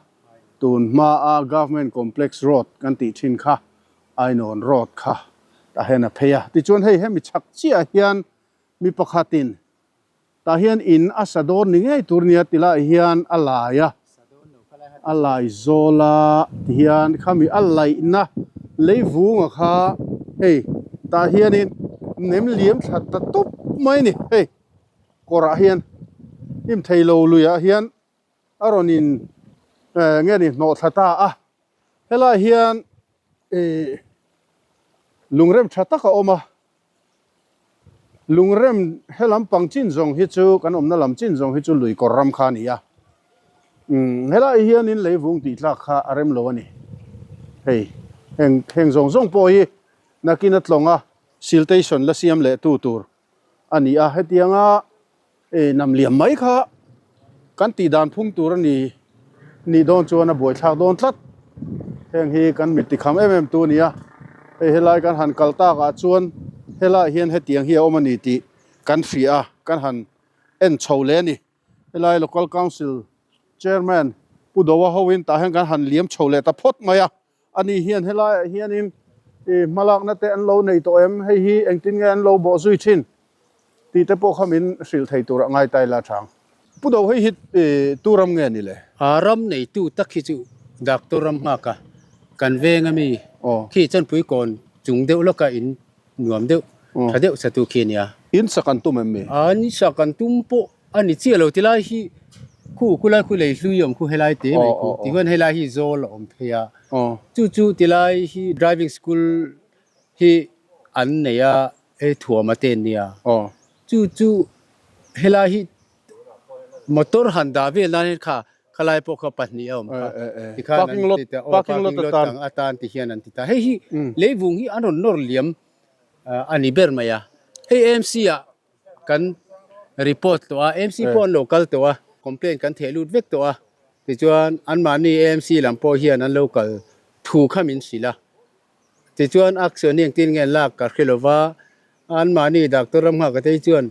tun hmaa Government Complex Road kan tih thin kha Ainawn Road kha tah hian a phei a. Tichuan hei hemi chhak chiahah hian mi pakhatin tah hian in a sa dawn ni ngei tur nia ti lai hian a lai a, a lai zawl a ti hian khami a laihna leivunga kha hei tah hianin nem liam thla ta tawp mai a ni hei. Kawrah hian hnim thei lo luiah hian a rawn in nge ni hnawh thla ta a, helaiah hian ih lungrem tha tak a awm a, lungrem helam pang chin zawng hi chu kan awmna lam chin zawng hi chu lui kawr ram kha a ni a, umm helaiah hianin leivung tih tlak kha a rem lo a ni, hei heng heng zawng zawng pawh hi nakin a tlawng a siltation la siam leh tu tur. a ni a, hetianga nam liam mai kha kan tih dan phung tur a ni nih dawn chuan a buaithlak dawn tlat. Heng hi kan mit tikham em em tu a ni a, hei helai kan han kal tak ah chuan helaiah hian hetiang hi a awm a ni tih kan hria a, kan han en chho leh a ni. Helai Local Council Chairman Pu Doa hoin tah hian kan han liam chho leh ta phawt mai a. Ani hian helaiah hianin ih hmalakna te an lo nei tawh em? Hei hi engtin nge an lo bawh zui thin? Tih te pawh kha min hrilh thei turah ngai ta ila chang. Pu Do hei hi ih tu ram nge ni le? A ram neitu tak hi chu Doctor ram nghak a, kan veng ami khi Chanpui kawn chung deuh lawka in nuam deuh, tha deuh satu khi a nia. In sak an tum em mi? An sak an tum pawh A ni chiah lo tilai hi khu khulai khu lei hlui awm khu helai te mai khu tichuan helai hi zawl a awm phei a chu chu tilai hi driving school hi an nei a hei thuam a te an nia chu chu helai hi motor han dah vel nan hian kha khalai pawh kha pahnih a awm kha tikhan an ti ta aw parking lot ang atan ti hian an ti ta hei hi leivung hi an rawn nawr liam a ni ber mai a hei AMC ah Kan report tawh a, AMC pawh an lo kal tawh a, complaint kan theh lut vek tawh a, tichuan anmahni AMC lam pawh hian an lo kal thu kha min hrilh a, tichuan action hi engtin nge an lak ka hre lo va, anmahni doctor ram nghak te hi chuan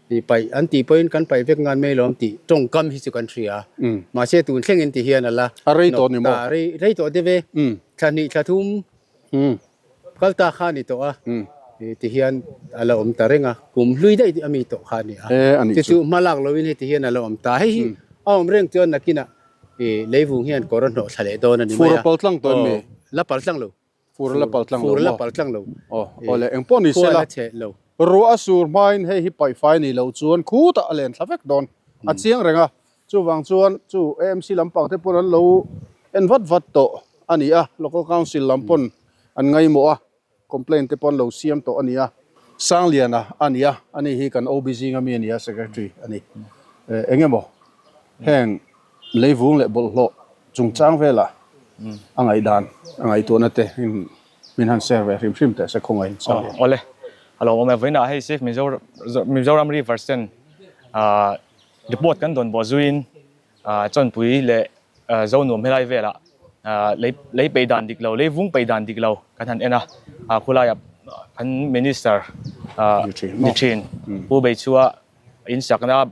tih paih an tih pawhin kan paih vek ngan mai lawm tih tawngkam hi chu kan hria a, mahse tun thlengin ti hian a la nawk ta, rei tawh deuh e, thla hnih thla thum. Kal ta kha a ni tawh a, ti hian a la awm ta reng a, kum hlui daih a mi tawh kha a ni a. Chu chu hma lak loin heti hian a la awm ta. Hei hi a awm reng chuan nakinah leivung hian kawr a hnawh thla leh dawn a ni mai a. Fur a pal tlang tawh em mi? La pal tlang lo. Fur a la pal tlang lo maw? Fur a la pal tlang lo. Aw, awle engpawh ni se la. Khua a la chhe lo. Ruah a sur hmain hei hi paihfai ni lo chuan khutah a len thla vek dawn. A chiang reng a. Chuvang chuan chu AMC lampang te pawn an lo en vat vat tawh a ni a, Local Council lam pawn an ngaimawh a, complaint te pawh an lo siam tawh a ni a. Sangliana a ni a, ani hi kan OB zinga mi a ni a, Secretary a ni. Eng emaw heng leivung leh bawlhhlawh chungchang velah a ngaihdan a ngaihtuahna te min han share ve hrim hrim teh se khawngaihin chang. Awle, a lo awm e. Vawiinah hei Save Mizoram Rivers ten report kan dawn bawh zuiin Chawnpui leh Zonuam helai velah lei peih dan dik lo, lei vung peih dan dik lo kan han en a, khulaiah kan Minister ni thin Pu Beichhua In sakna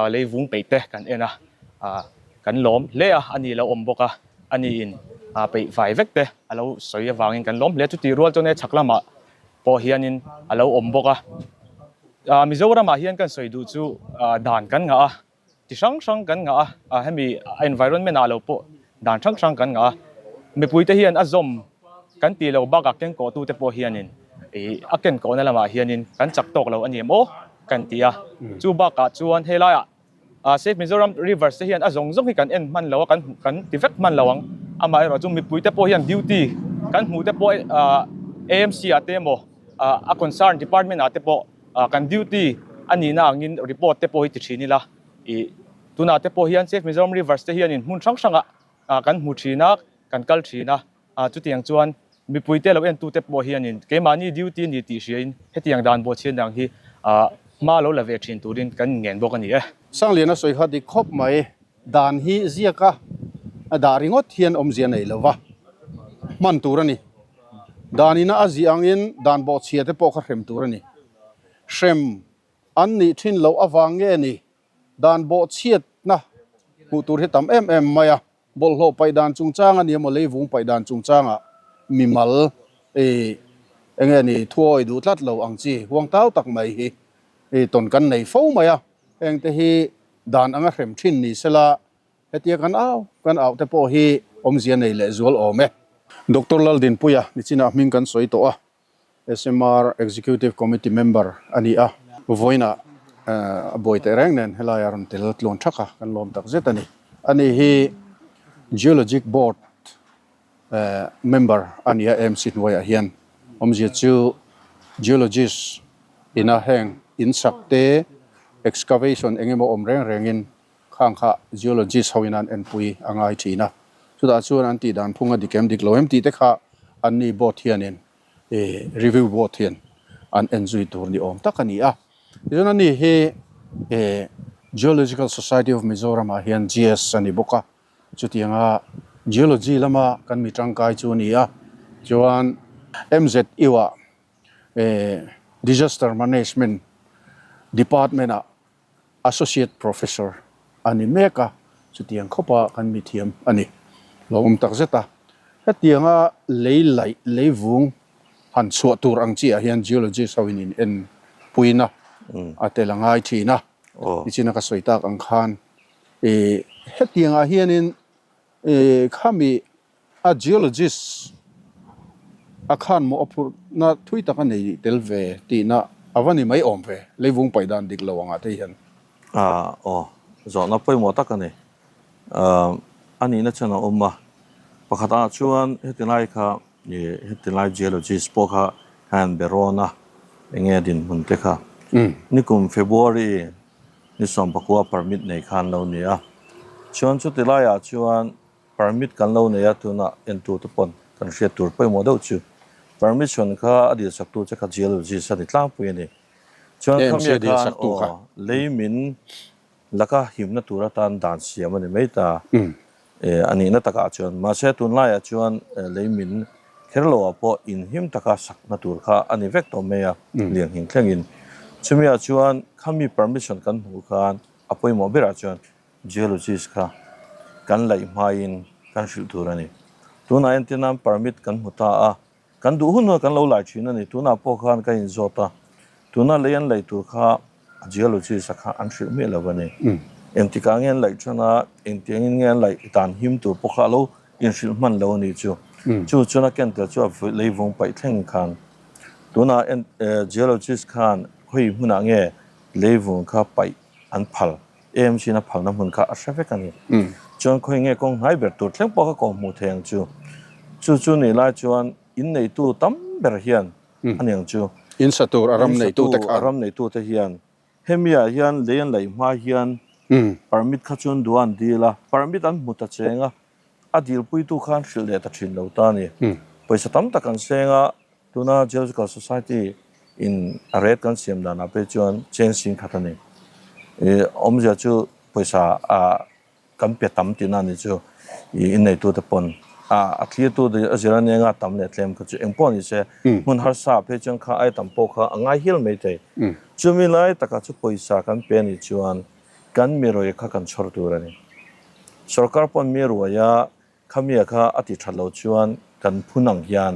lei vung peih te kan en a, kan lawm hle a, a ni lo awm bawk a, a ni in peih fai vek te a lo sawi avangin kan lawm hle a, chutih rual chuan he chhak lamah pawh hianin a lo awm bawk a. Mizoramah hian kan sawi duh chu dan kan ngah a, Chi hrang hrang kan ngah a, hemi environment ah lo pawh dan hrang hrang kan ngah a, mipuite hian a zawm kan tih loh bakah kenkawhtute pawh hianin ih a kenkawhna lamah hianin kan chak tawk lo a ni em aw kan ti a, chu bakah chuan helaiah Save Mizoram Rivers te hian a zawng zawng hi kan en hman lo a, kan kan ti vek hman lo ang, amaherawhchu mipuite pawh hian duty kan hmuh te pawh AMC ah te emaw a concern department ah te pawh Kan duty a nihna angin report te pawh hi ti thin ila, ih tunah te pawh hian Save Mizoram Rivers te hianin hmun hrang hrangah kan hmu thin a, kan kal thin a, chutiang chuan mipuite lo entute pawh hianin keimahni duty a ni tih hriain hetiang dan bawhchhiat ang hi hma lo la ve thin turin kan inngen bawk a ni e. Sangliana sawi kha dik khawp mai, dan hi ziaka a dah ringawt hian awmzia nei lova hman tur a ni. Danina a zih angin dan bawhchhia te pawh kha hrem tur a ni. Hrem an nih thin loh avang nge ni dan bawhchhiatna hmuh tur hi tam em em mai a. Bawlhhlawh paih dan chungchang a ni emaw leivung paih dan chungchangah mimal ih enge ni thuawi duh tlat lo ang chi huangtau tak mai hi ih tawn kan nei fo mai a. Hengte hi dan anga hrem thin ni sela Hetia kan au kan au te pawh hi awmzia nei leh zual awm e. Doctor Laldinpuia nichinah hming kan sawi tawh a, SMR Executive Committee member a ni a, vawiinah a buai teh reng nen helai a rawn tel tluan thak a, kan lawm tak zet a ni. Ani hi Geologic Board member a ni a, AMC hnuaiah hian awmzia chu Geologist ina heng insak te, excavation eng emaw awm reng rengin Khang kha geologist ho in an enpui a ngai thin a, chutah chuan an tih dan phung a dik em dik lo em tih te kha anni board hianin ih review board hian an en zui tur ni awm tak a ni a. Tichuan ani hi ih Geological Society of Mizoram ah hian GS a ni bawk a, chutianga geology lama kan mi tangkai chu a ni a, chuan MZU ah ih Disaster Management Department ah Associate Professor a ni mek a, chutiang khawpa kan mithiam a ni. Lawmawm tak zet a, hetianga lei laih, lei vung han chhuah tur ang chiah hian geologist ho in in en puina a tel a ngai thin a. Nichina ka sawi tak ang khan ih hetiangah hianin ih khami A geologist a khan maw a phurhna thui tak a nei tel ve tihna a va ni mai awm ve, leivung paih dan dik lo angah te hian. A, aw, zawhna pawimawh tak a ni. A nihna chuan a awm a, pakhatah chuan heti lai kha heti lai geologist pawh kha han be rawn a, enge a dinhmun te kha. Nikum February ni 14 permit nei khan lo ni a, chuan chuti laiah chuan Permit kan lo nei a, tunah entu te pawn kan hriat tur pawimawh deuh chu permission kha a dilsaktu che kha geologist a ni tlangpui a ni. Chuan khami khan aw lei min laka himna tur atan dan siam a ni mai ta a nihna takah chuan. Mahse tunlaiah chuan lei min kher loah pawh inhim taka sakna tur kha a ni vek tawh mai a, lianghing thlengin. Chumiah chuan khami permission kan hmuh khan a pawimawh berah chuan Geologist kha kan laih hmain kan hrilh tur a ni. Tunah entir nan permit kan hmu ta a, kan duh hun hun kan lo lai thin a ni. Tunah pawh khan ka inzawt a, tuna lei an laih tur kha a geologist a kha an hrilh miah lo a ni. Engtikah nge an laih than a, engtiangin nge an laih dan him tur pawh kha a lo inhrilh hman lo a ni chu. Chu chuan a ken tel chu a leivung paih thleng khan tunah geologist khan khawi hmunah nge leivung kha paih an phal. AMC na phalna hmun kha a hre vek a ni. Chuan khawi nge kawng hnai ber tur thleng pawh kha kawng hmuh thei ang chu. Chu chu nih lai chuan in neitu tam ber hian a ni ang chu. In sa tur a ram neitu te khan. A ram neitu te hian hemi ah hian lei an laih hma hian permit kha chuan duh an dil a, permit an hmu ta cheng a. A dilpuitu khan hrilh leh ta thin lo ta a ni. Pawisa tam tak an seng a, tuna Geological Society in a rate kan siam danah phei chuan cheng sing khat a ni. Awmzia chu pawisa a kan pe tam tihna a ni chu i inneitute pawn a a thlirtu a zir a nia nga tam leh tlem kha chu eng pawh ni se hmun harsa ah phei chuan kha ai tam pawh kha a ngai hial mai thei. Chumi lai takah chu pawisa kan pe a nih chuan kan mi ruai kha kan chhawr tur a ni. Sorkar pawn mi ruaia khamia kha a ti that lo chuan kan phun ang hian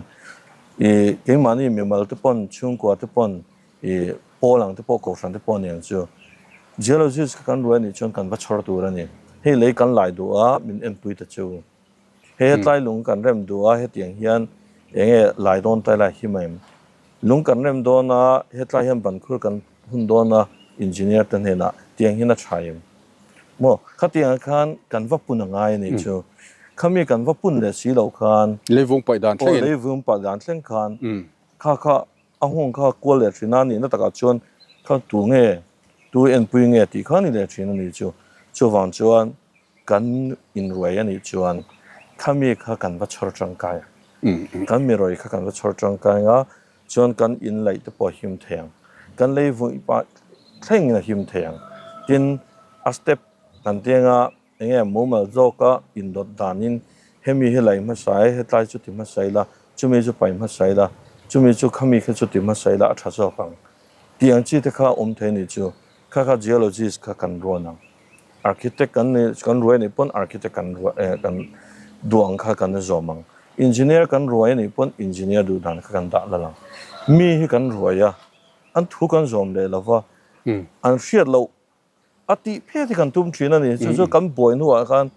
i keimahni mimal te pawn chhungkua te pawn i pawl ang te pawh kohhran te pawh a ni ang chu. Geologist kha kan ruai a nih chuan kan va chhawr tur a ni. Hei lei kan lai duh a min enpui ta chu. Hei hetlai lung kan rem duh a hetiang hian enge lai dawn tai lai hi mai. Lung kan rem dawn a, hetlai hian ban khur kan hun dawn a, engineer te hnenah tiang hian a tha em? Maw, khatiangah khan kan va pun a ngai a nih chu. Khami kan va pun leh si loh khan. Leivung paih dan thlengin. Aw, leivung paih dan thleng khan kha kha a hung kha kual leh thin a, nihna takah chuan kha tu nge, tu enpui nge tih kha a ni leh thin a nih chu. Chuvang chuan Kan inruai a nih chuan khami kha kan va chhawr tangkai a, kan miruai kha kan va chhawr tangkai a, chuan kan inlaih te pawh a him thei ang, kan lei vawi pah thlengin a him thei ang. Tin, a step kan tianga eng nge mumal zawka indawt danin hemi hi laih hmasa e, hetlai chu ti hmasa ila, chumi chu paih hmasa ila, chumi chu khami kha chu ti hmasa ila a tha zawk ang tih ang chi te kha awm thei a nih chu. Kha kha geologist kha kan ruan ang. Architect kan ni kan ruai anih pawn architect kan ruai eh kan duh ang kha kan zawm ang. Engineer kan ruai anih pawn engineer duh dan kha kan dah lal ang. Mi hi kan ruai a, an thu kan zawm leh lo va, an hriat loh a tih phet hi kan tum thin a ni. Chu chu kan buai hnuah khan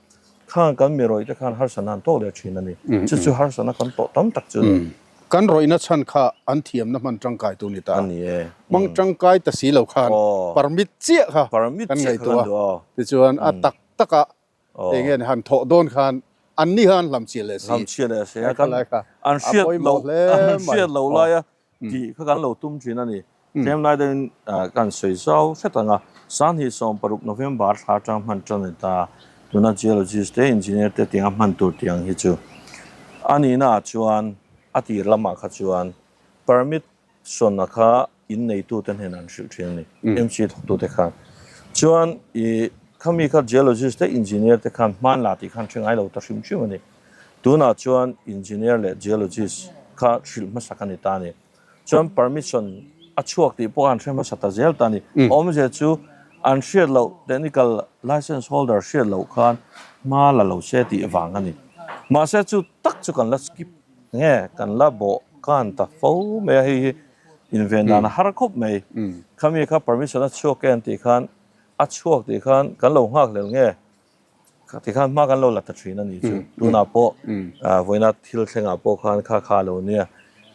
khang kan mi rawih te khan harsatna an tawk leh thin a ni. Chu chu harsatna kan tawh tam tak chu a ni. Kan rawihna chhan kha an thiamna hman tangkai tur ni ta. A ni e. Hmang tangkai ta si lo khan permit chiah kha kan ngaihtuah a. Tichuan a tak taka eng nge han thawh dawn khan an ni khan hlam chhiah leh si. Hlam chhiah leh si a. An hriat loh an hriat loh laia tih kha kan lo tum thin a ni. Tlem lai deuhin kan sawi zau hret ang a, Sanghnih 16 November thla atang hman tan a ni ta. Tuna geologist te, engineer te tianga hman tur tih ang hi chu a nihna ah chuan a tir lamah kha chuan permit sawnna kha in neitute hnenah an hrilh thin a ni, MC thawktute khan. Chuan i khami kha geologist te, engineer te khan hman la tih khan hre ngai lo ta hrim hrim a ni. Tunah chuan engineer leh geologist kha hrilh hmasak a ni ta a ni. Chuan permission a chhuak tih pawh an hre hmasa ta zel ta a ni. Awmzia chu an hriat loh technical license holder hriat loh khan hma la lo se tih vang a ni. Mahse chu tak chu kan la skip nge kan la bawh kan ta fo mai a, hei hi inven dan a har khawp mai. Khami kha permission a chhuak e an tih khan a chhuak tih khan kan lo nghak hlel nge Tikhan hma kan lo la ta thin a nih chu. Tunah pawh vawiina thil thlengah pawh khan kha kha lo nia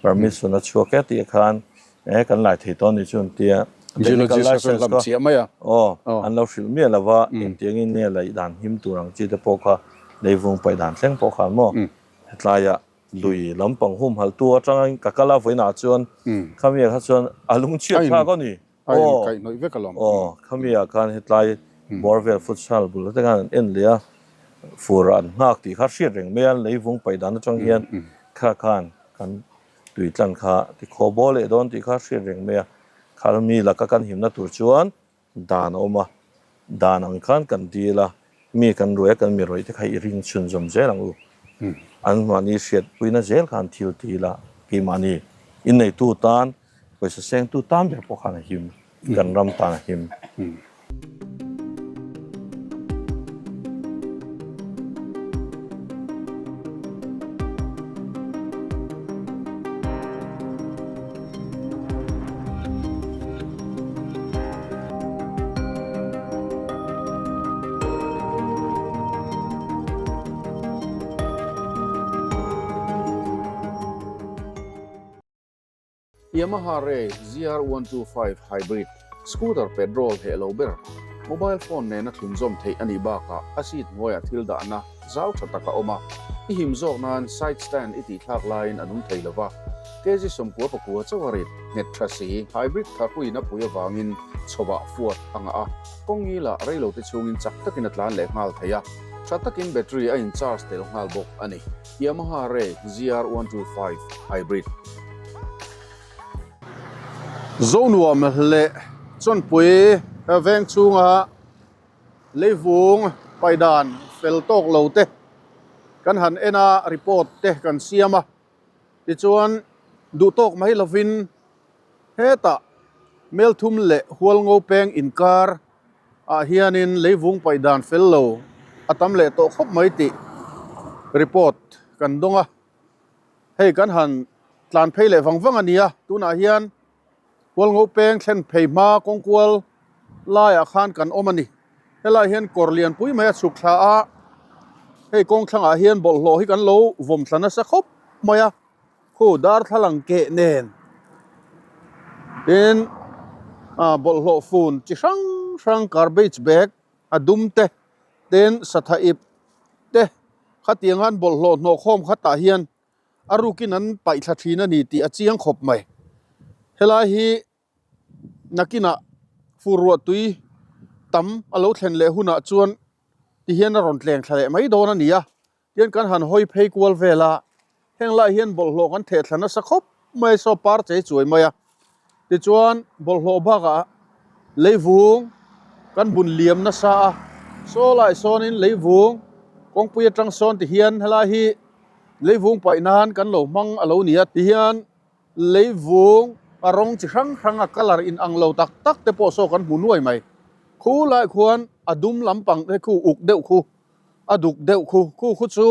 permission a chhuak e tih khan e kan lai thei tawh a nih chu an tia. Technical license kha aw an lo hrilh miah lo va engtiangin nge laih dan him tur ang chi te pawh kha leivung paih dan thleng pawh khan maw hetlaiah lui lampang humhalh tu atangin ka kal a vawiinah chuan khami ah kha chuan a lungchhiat thlak a ni. A in kaih hnawih vek alawm. Aw, khami ah khan hetlai bawr vel futsal bul te khan an en leh a, fur an nghak tih kha hriat reng mai a, leivung paih dan atang hian kha khan kan tui tlan kha ti khaw bawl leh dawn tih kha hriat reng mai a, kha mi laka kan himna tur chuan dan a awm a, dan ang khan kan dil a, mi kan ruai a kan mi rawih te kha i ring chhunzawm zel ang u. An mahni hriatpuina zel khan thil ti ila keimahni inneitu tan Pawisa sengtu tan ber pawh khan a him, kan ram tan a him. Yamaha Ray ZR125 Hybrid scooter petrol heh lo ber, mobile phone nena thlunzawm theih a nih bakah a seat hnuaiah thil dahna zau tha tak a awm a, i him zawk nan side stand i tihthlak laiin a nung thei lo va. Kg 99 chauh a rit nghet tha si, hybrid tharhuin a pui avangin chhawah fuat a ngah a, kawng ngilah reilote chhungin chak takin a tlan leh nghal thei a. Tha takin battery a in charge tel nghal bawk a ni. Yamaha Ray ZR125 Hybrid. Zonuam leh Chawnpui veng chhunga leivung paidan fel tawk lo te kan han en a, report te kan siam a. Tichuan duh tawk mai lovin hetah Melthum leh Hualngo peng inkar ah hianin leivung paih dan fel lo a tam leh tawh khawp mai tih report kan dawng a, hei kan han tlan phei leh vang vang a ni a, tunah hian Hualngo peng thlen phei hma kawngkual laiah khan kan awm a ni, helaiah hian kawr lianpui mai a chhuk thla a, hei kawng thlangah hian bawlhhlawh hi kan lo vawm thla nasa khawp mai a. Khu darthlalang keh nen tin ah bawlhhlawh fun chi hrang hrang garbage bag a dum te tin satha ip te khatiang an bawlhhlawh hnawh khawm khatah hian a rukin an paih thla thin a ni tih a chiang khawp mai helai hi nakinah fur ruah tui tam a lo thlen leh hunah chuan tihian a rawn tleng thla leh mai dawn a ni a. Tian kan han hawi phei kual vel a, heng lai hian bawlhhlawh kan theh thla nasa khawp mai saw par chei chuai mai a. Tichuan bawlhhlawh bakah leivung kan bun liam nasa a, saw lai sawnin leivung kawngpui atang sawn ti hian helai hi leivung paih nan kan lo hmang a lo ni a tihian leivung a rawng chi hrang hrang a colour in ang lo tak tak te pawh saw kan hmu nuai mai. Khu lai khuan a dum lampang te khu uk deuh khu. a duk deuh khu khu khu chu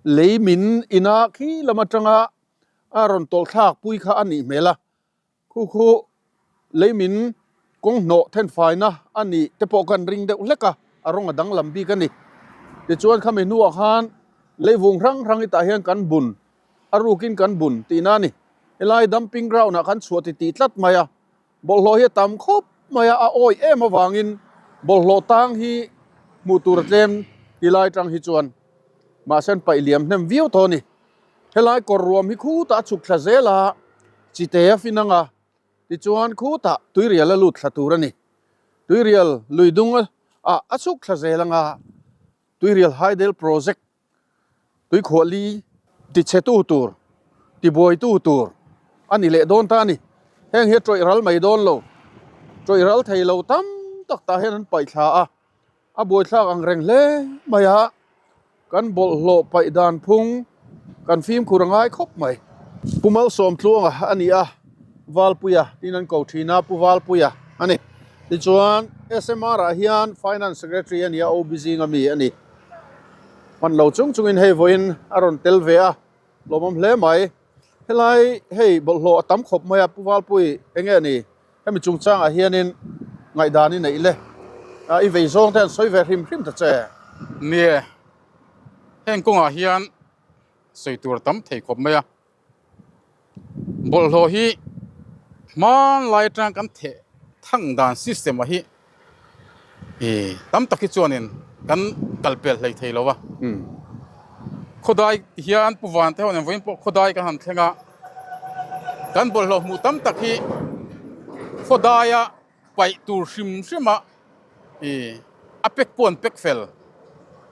lei min ina khi lam atanga a rawn tawlh thlak pui kha a nih hmel a khu khu lei min kawng hnawh thenfaina a nih te pawh kan ring deuh hlek a a rawng a danglam bik a ni tichuan khami hnuah khan leivung hrang hrang hi tah hian kan bun a rukin kan bun tihna a ni helai dumping ground ah khan chhuah ti tih tlat mai a. Bawlhhlawh hi a tam khawp mai a, a awih em avangin bawlhhlawh tang hi hmuh tur a tlem ti lai tang hi chuan mahse an paih liam hnem viau tawh a ni. Helai kawr ruam hi khutah a chhuk thla zel a, chite a fin ang a, tichuan khutah tuirial a lut thla tur a ni. Tuirial lui dung ah a chhuk thla zel ang a, tuirial hydel project Tuikhuahli tichhetu tur, tibuaitu tur a ni leh dawn ta a ni. Heng hi a tawih ral mai dawn lo. Tawih ral thei lo tam tak tah hian an paih thla a, a buaithlak ang reng hle mai a, kan bawlhhlawh paih dan phung kan fimkhur a ngai khawp mai. Pu Malsawmtluanga a ni a, Valpuia tiin an ko thin a, Pu Valpuia a ni. Tichuan SMR ah hian Finance Secretary a ni a, OB zinga mi a ni. Hman lo chung chungin hei vawiin a rawn tel ve a, lawmawm hle mai. Helai hei bawlhhlawh a tam khawp mai a, Pu Valpui eng nge ni? Hemi chungchangah hianin ngaihdan i neih le, i vei zawng te an sawi ve hrim hrim ta che. Nie, heng kawngah hian sawi tur a tam thei khawp mai a. Bawlhhlawh hi hmanlai atang kan theh thang dan system ah hi ih tam tak hi chuanin kan kal pel hlei thei lo a khawdai ti hian pu van te ho nen vawiin pawh khawdai kan han thleng a kan bawlhhlawh hmuh tam tak hi khawdaia paih tur hrim hrim a ih a pek pawh an pek fel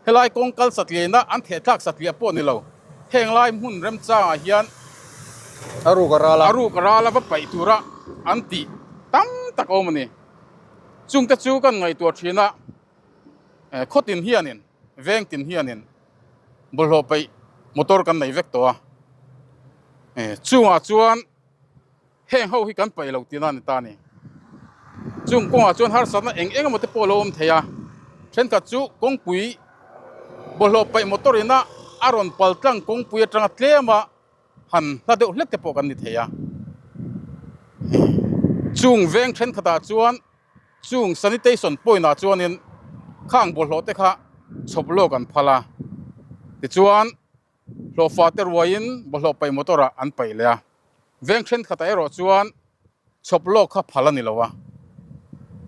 helai kawng kal satliahna an theh thlak satliah pawh ni lo heng lai hmun remchangah hian a ruk a ral a a ruk a ral a va paih tura an tih tam tak a awm a ni chungte chu kan ngaihtuah thin a khawtin hianin vengtin hianin bawlhhlawh paih motor kan nei vek tawh a chungah chuan. Heng ho hi kan paih lo tihna a ni ta a ni. Chung kawngah chuan harsatna eng eng emaw te pawh a lo awm thei a, thenkhat chu kawngpui bawlhhlawh paih motor ina a rawn pal tlang kawngpui atanga tlema han hla deuh hlek te pawh kan ni thei a. Chung veng thenkhatah chuan chung sanitation point ah chuanin khang bawlhhlawh te kha chhawp lawk an phal a, tichuan Hlawhfa te ruaiin bawlhhlawh paih motor ah an paih leh a, veng thenkhatah erawh chuan chhawp lawk kha phal a ni lo a.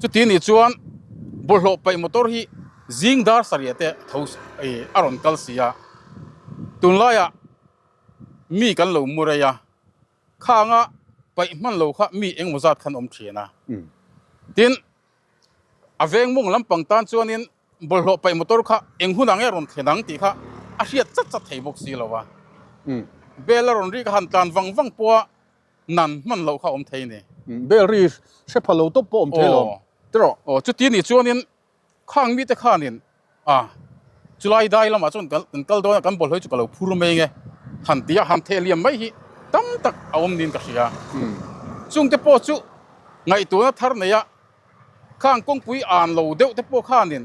Chuti nih chuan bawlhhlawh paih motor hi zing dar sarih te tho a rawn kal si a, tunlaiah mi kan lo mu rei a, khanga paih hman lo kha mi engemaw zat khan awm thin a. Tin, a veng mawng lampang tan chuanin. bawlhhlawh paih motor kha eng hunah nge a rawn thlen ang tih kha a hriat chat chat thei bawk si lo a. Bel a rawn rik a han tlan vang vang pawha nan hman loh kha a awm thei a ni. Bel ri hre pha lo tawp pawh a awm thei lo. Tiraw? Aw, chuti nih chuanin Khang mite khanin a chulai dai lamah chuan kan kal dawn a, kan bawlhhlawh hi chu ka lo phur mai nge han ti a, han theh liam mai hi tam tak a awm niin ka hria. Chungte pawh chu ngaihtuahna thar nei a, khang kawngpui an lo deuh te pawh khanin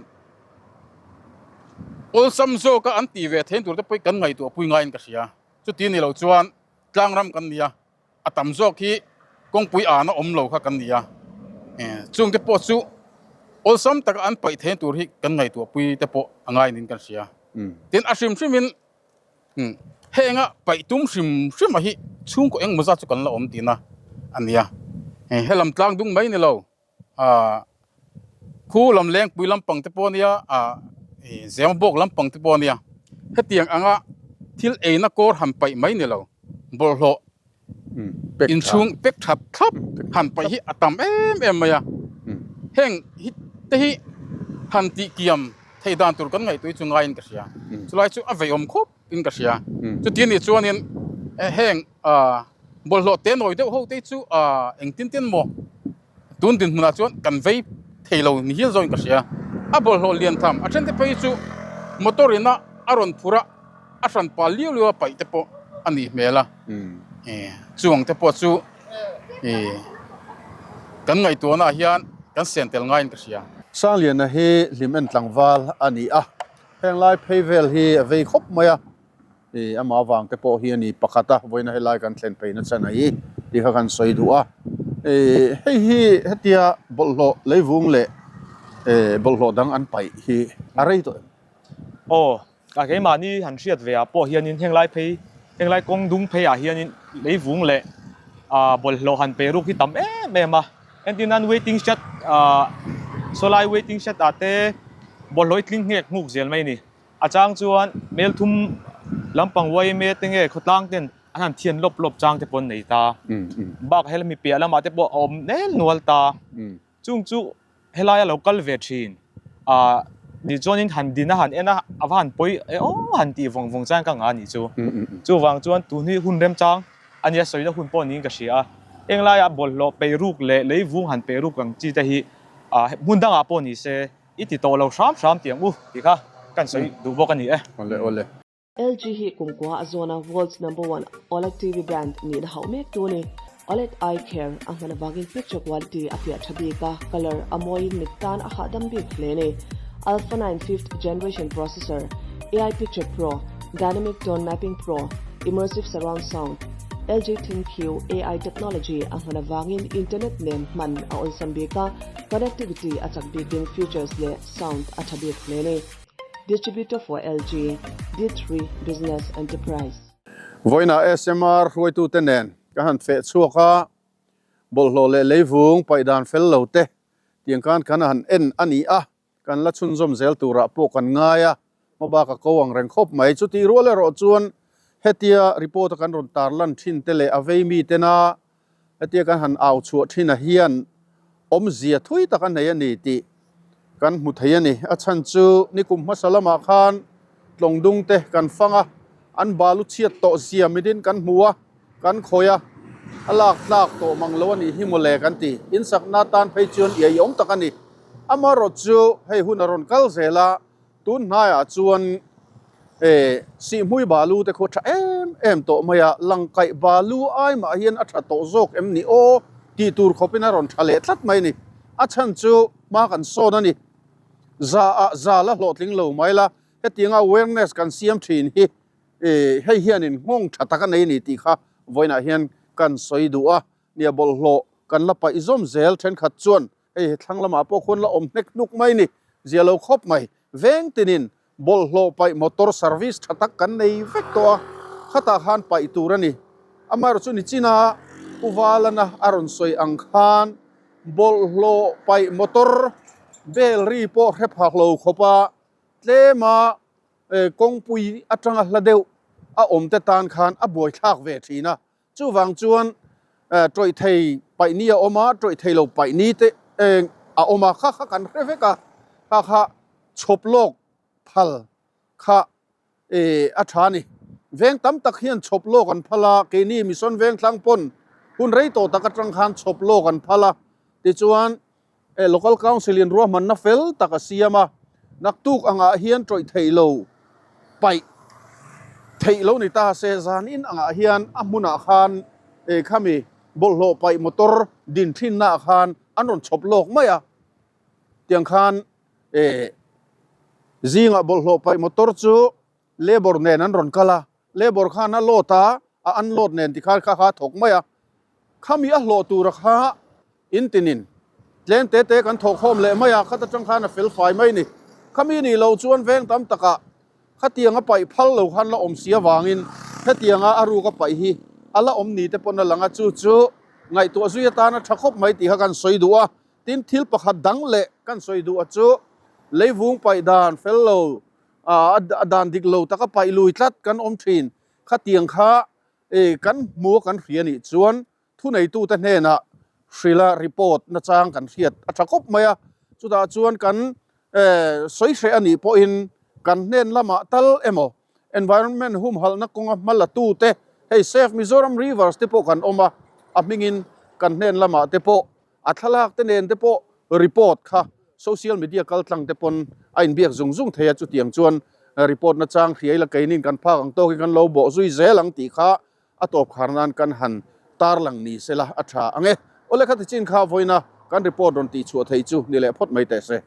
awlsam zawka an tih ve thein tur te pawh hi kan ngaihtuah pui ngaiin ka hria. Chuti ni lo chuan tlangram kan ni a. A tam zawk hi kawngpui an a awm lo kha kan ni a, chungte pawh chu awlsam taka an paih theihna tur hi kan ngaihtuahpui te pawh a ngai niin kan hria. Tin, a hrim hrimin henga paih tum hrim hrima hi chhungkaw engmaw zat chu kan la awm tihna a ni a, helam tlang dung mai ni lo. Khu lam lengpui lampang te pawh a nia zema bawk lampang te pawh a nia hetiang anga thil eina kawr han paih mai ni lo bawlhhlawh inchhung pek that thlap han paih hi a tam em em mai a heng hi te hi han tih kiam theih dan tur kan ngaihtuah hi chu ngaiin ka hria chulai chu a veiawm khawp in ka hria chuti anih chuanin heng bawlhhlawh te nawi deuh ho te chu engtin tin maw Tun dinhmunah chuan kan vei thei lo ni hial zawngin ka hria. A bawlhhlawh lian tham a then te phei chu motor ina a rawn phur a, a hran pa liau liau a paih te pawh a nih hmel a. Chuang te pawh chu kan ngaihtuahna ah hian kan sen tel ngaiin ka hria. Sangliana hi hlim en tlangval a ni a, heng lai phei vel hi a vei khawp mai a. I amah avang te pawh hi a ni pakhat a, vawiina helai kan thlen pheina chhan a hi tih kha kan sawi duh a. I hei hi hetia bawlhhlawh leivung leh bawlhhlawh dang an paih hi a rei tawh em? Aw, a keimahni han hriat ve ah pawh hianin henglai phei, henglai kawng dung phei ah hianin leivung leh bawlhhlawh han pe ruk hi tam em em a. Entir nan waiting shed sawlai waiting shed ah te bawlhhlawh hi tling nghek nghuk zel mai a ni. A chang chuan mel thum lampang yma te nge khawtlang ten an han thian lawp lawp chang te pawh an nei ta. Bakah helami piah lamah te pawh a awm nel nual ta. Chung chu helaia lo kal ve thin. Ah ni chuanin han din a han en a, a va han pawi e aw han tih vawng vawng chang ka ngah a nih chu. Chuvang chuan tun hi hun remchang a nia sawina hun pawh niin ka hria a. Englaiah bawlhhlawh peiruk leh leivung han peiruk ang chi te hi ah hmun dangah pawh ni se I ti tawh lo hram hram tih ang u tih kha kan sawi duh bawk a ni e. Awle awle. LG hi kumkua a zawna World's Number One OLED TV brand nihna hauh mek tu a ni. OLED Eye Care a hman avangin picture quality a fiah tha bik a, colour a mawiin mit tan a hahdam bik hle a ni. Alpha 9 fifth generation processor, AI Picture Pro, Dynamic Tone Mapping Pro, Immersive Surround Sound, LG ThinQ AI technology a hman avangin internet nen hman a awlsam bik a, Connectivity a chak bikin features leh sound a tha bik hle ni. Distributor for LG, D3 Business Enterprise. Vawiinah SMR hruaitute nen ka han feh chhuak a, bawlhhlawh leh leivung paih dan fel lo te tiang khan kan han en a ni a, kan la chhunzawm zel turah pawh kan ngai a, hmabak a ko ang reng khawp mai. Chutih rual erawh chuan hetia report a kan rawn tarlan thin te leh a vei mi tena Hetia kan han au chhuah thinah hian awmzia thui tak a nei a ni tih kan hmu thei a ni. A chhan chu nikum hmasa lamah khan tlawng dung te kan fang a, an balu chhiat tawh zia mitin kan hmu a, kan khawih a, a lak tlak tawh mang lo a nih hi mawle kan ti. Insakna tan phei chuan iaiawm tak a ni. Amaherawhchu chu hei hun a rawn kal zel a, Tun hnaiah chuan Sihhmui balu te khu a tha em em tawh mai a, Langkaih balu ai mah hian a tha tawh zawk em ni aw tih tur khawpin a rawn tha leh tlat mai a ni. A chhan chu hma kan sawn a ni. Za ah za la hlawhtling lo mai la, hetianga awareness kan siam thin hi hei hianin nghawng tha tak a nei a ni tih kha vawiinah hian kan sawi duh a. Nia bawlhhlawh kan la paih zawm zel thenkhat chuan Hei he thlang lamah pawh khuan la awm hnek hnuk mai ni, zia lo khawp mai. Veng tinin bawlhhlawh paih motor service tha tak kan nei vek tawh a, khatah khan paih tur a ni. Amaherawhchu chu nichina Pu Valana a rawn sawi ang khan bawlhhlawh paih motor bel ri pawh hre phak lo khawp a, tlema kawngpui atanga hla deuh a awm te tan khan a buaithlak ve thin a. Chuvang chuan tawih thei paih ni a awm a, tawih thei lo paih ni te a awm a, kha kha kan hre vek a, kha kha chhawp lawk phal kha eh a tha a ni. Veng tam tak hian chhawp lawk an phal a, keini Mission Vengthlang pawn hun rei tawh tak atang khan chhawp lawk an phal a, tichuan eh Local Council in ruahmanna fel tak a siam a, naktuk angah hian tawih theih lo paih theih lo ni ta se zan in angah hian a hmunah khan eh khami bawlhhlawh paih motor din thinna ah khan an rawn chhawp lawk mai a, tiang khan Eh, zingah bawlhhlawh paih motor chu labour nen an rawn kal a, labour khan a load a, a unload nen tikhan kha kha a thawk mai a. Khami a hlawh tura kha in tinin tlem te te kan thawh khawm leh mai a, khat atang khan a fel fai mai ni. Khami nih loh chuan veng tam takah khatiang a paih phal lo khan la awm si avangin hetianga a ruk a paih hi a la awm ni te pawn a lang a, chu chu ngaihtuah zui atana tha khawp mai tih kha kan sawi duh a. Tin, thil pakhat dang leh kan sawi duh a chu leivung paih dan fel lo, a dan dik lo taka paih lui tlat kan awm thin. Khatiang kha kan hmu a kan hria nih chuan thuneitute hnenah hrila report nachang kan hriat a tha khawp mai a. Chutah chuan kan sawi hreh a nih pawhin kan hnen lamah tal emaw environment humhalhna kawnga hma la tute hei Save Mizoram Rivers te pawh kan awm a, a hmingin kan hnen lamah te pawh A thlalak te nen te pawh report kha social media kal tlang te pawn a inbiak zung zung thei a, chutiang chuan report nachang hriai la keinin kan phak ang tawkin kan lo bawh zui zel ang tih kha a tawp khar nan kan han tarlang ni sela a tha ang e. Awle khati chin kha vawiina kan report rawn tihchhuah thei chu ni leh phawt mai teh se.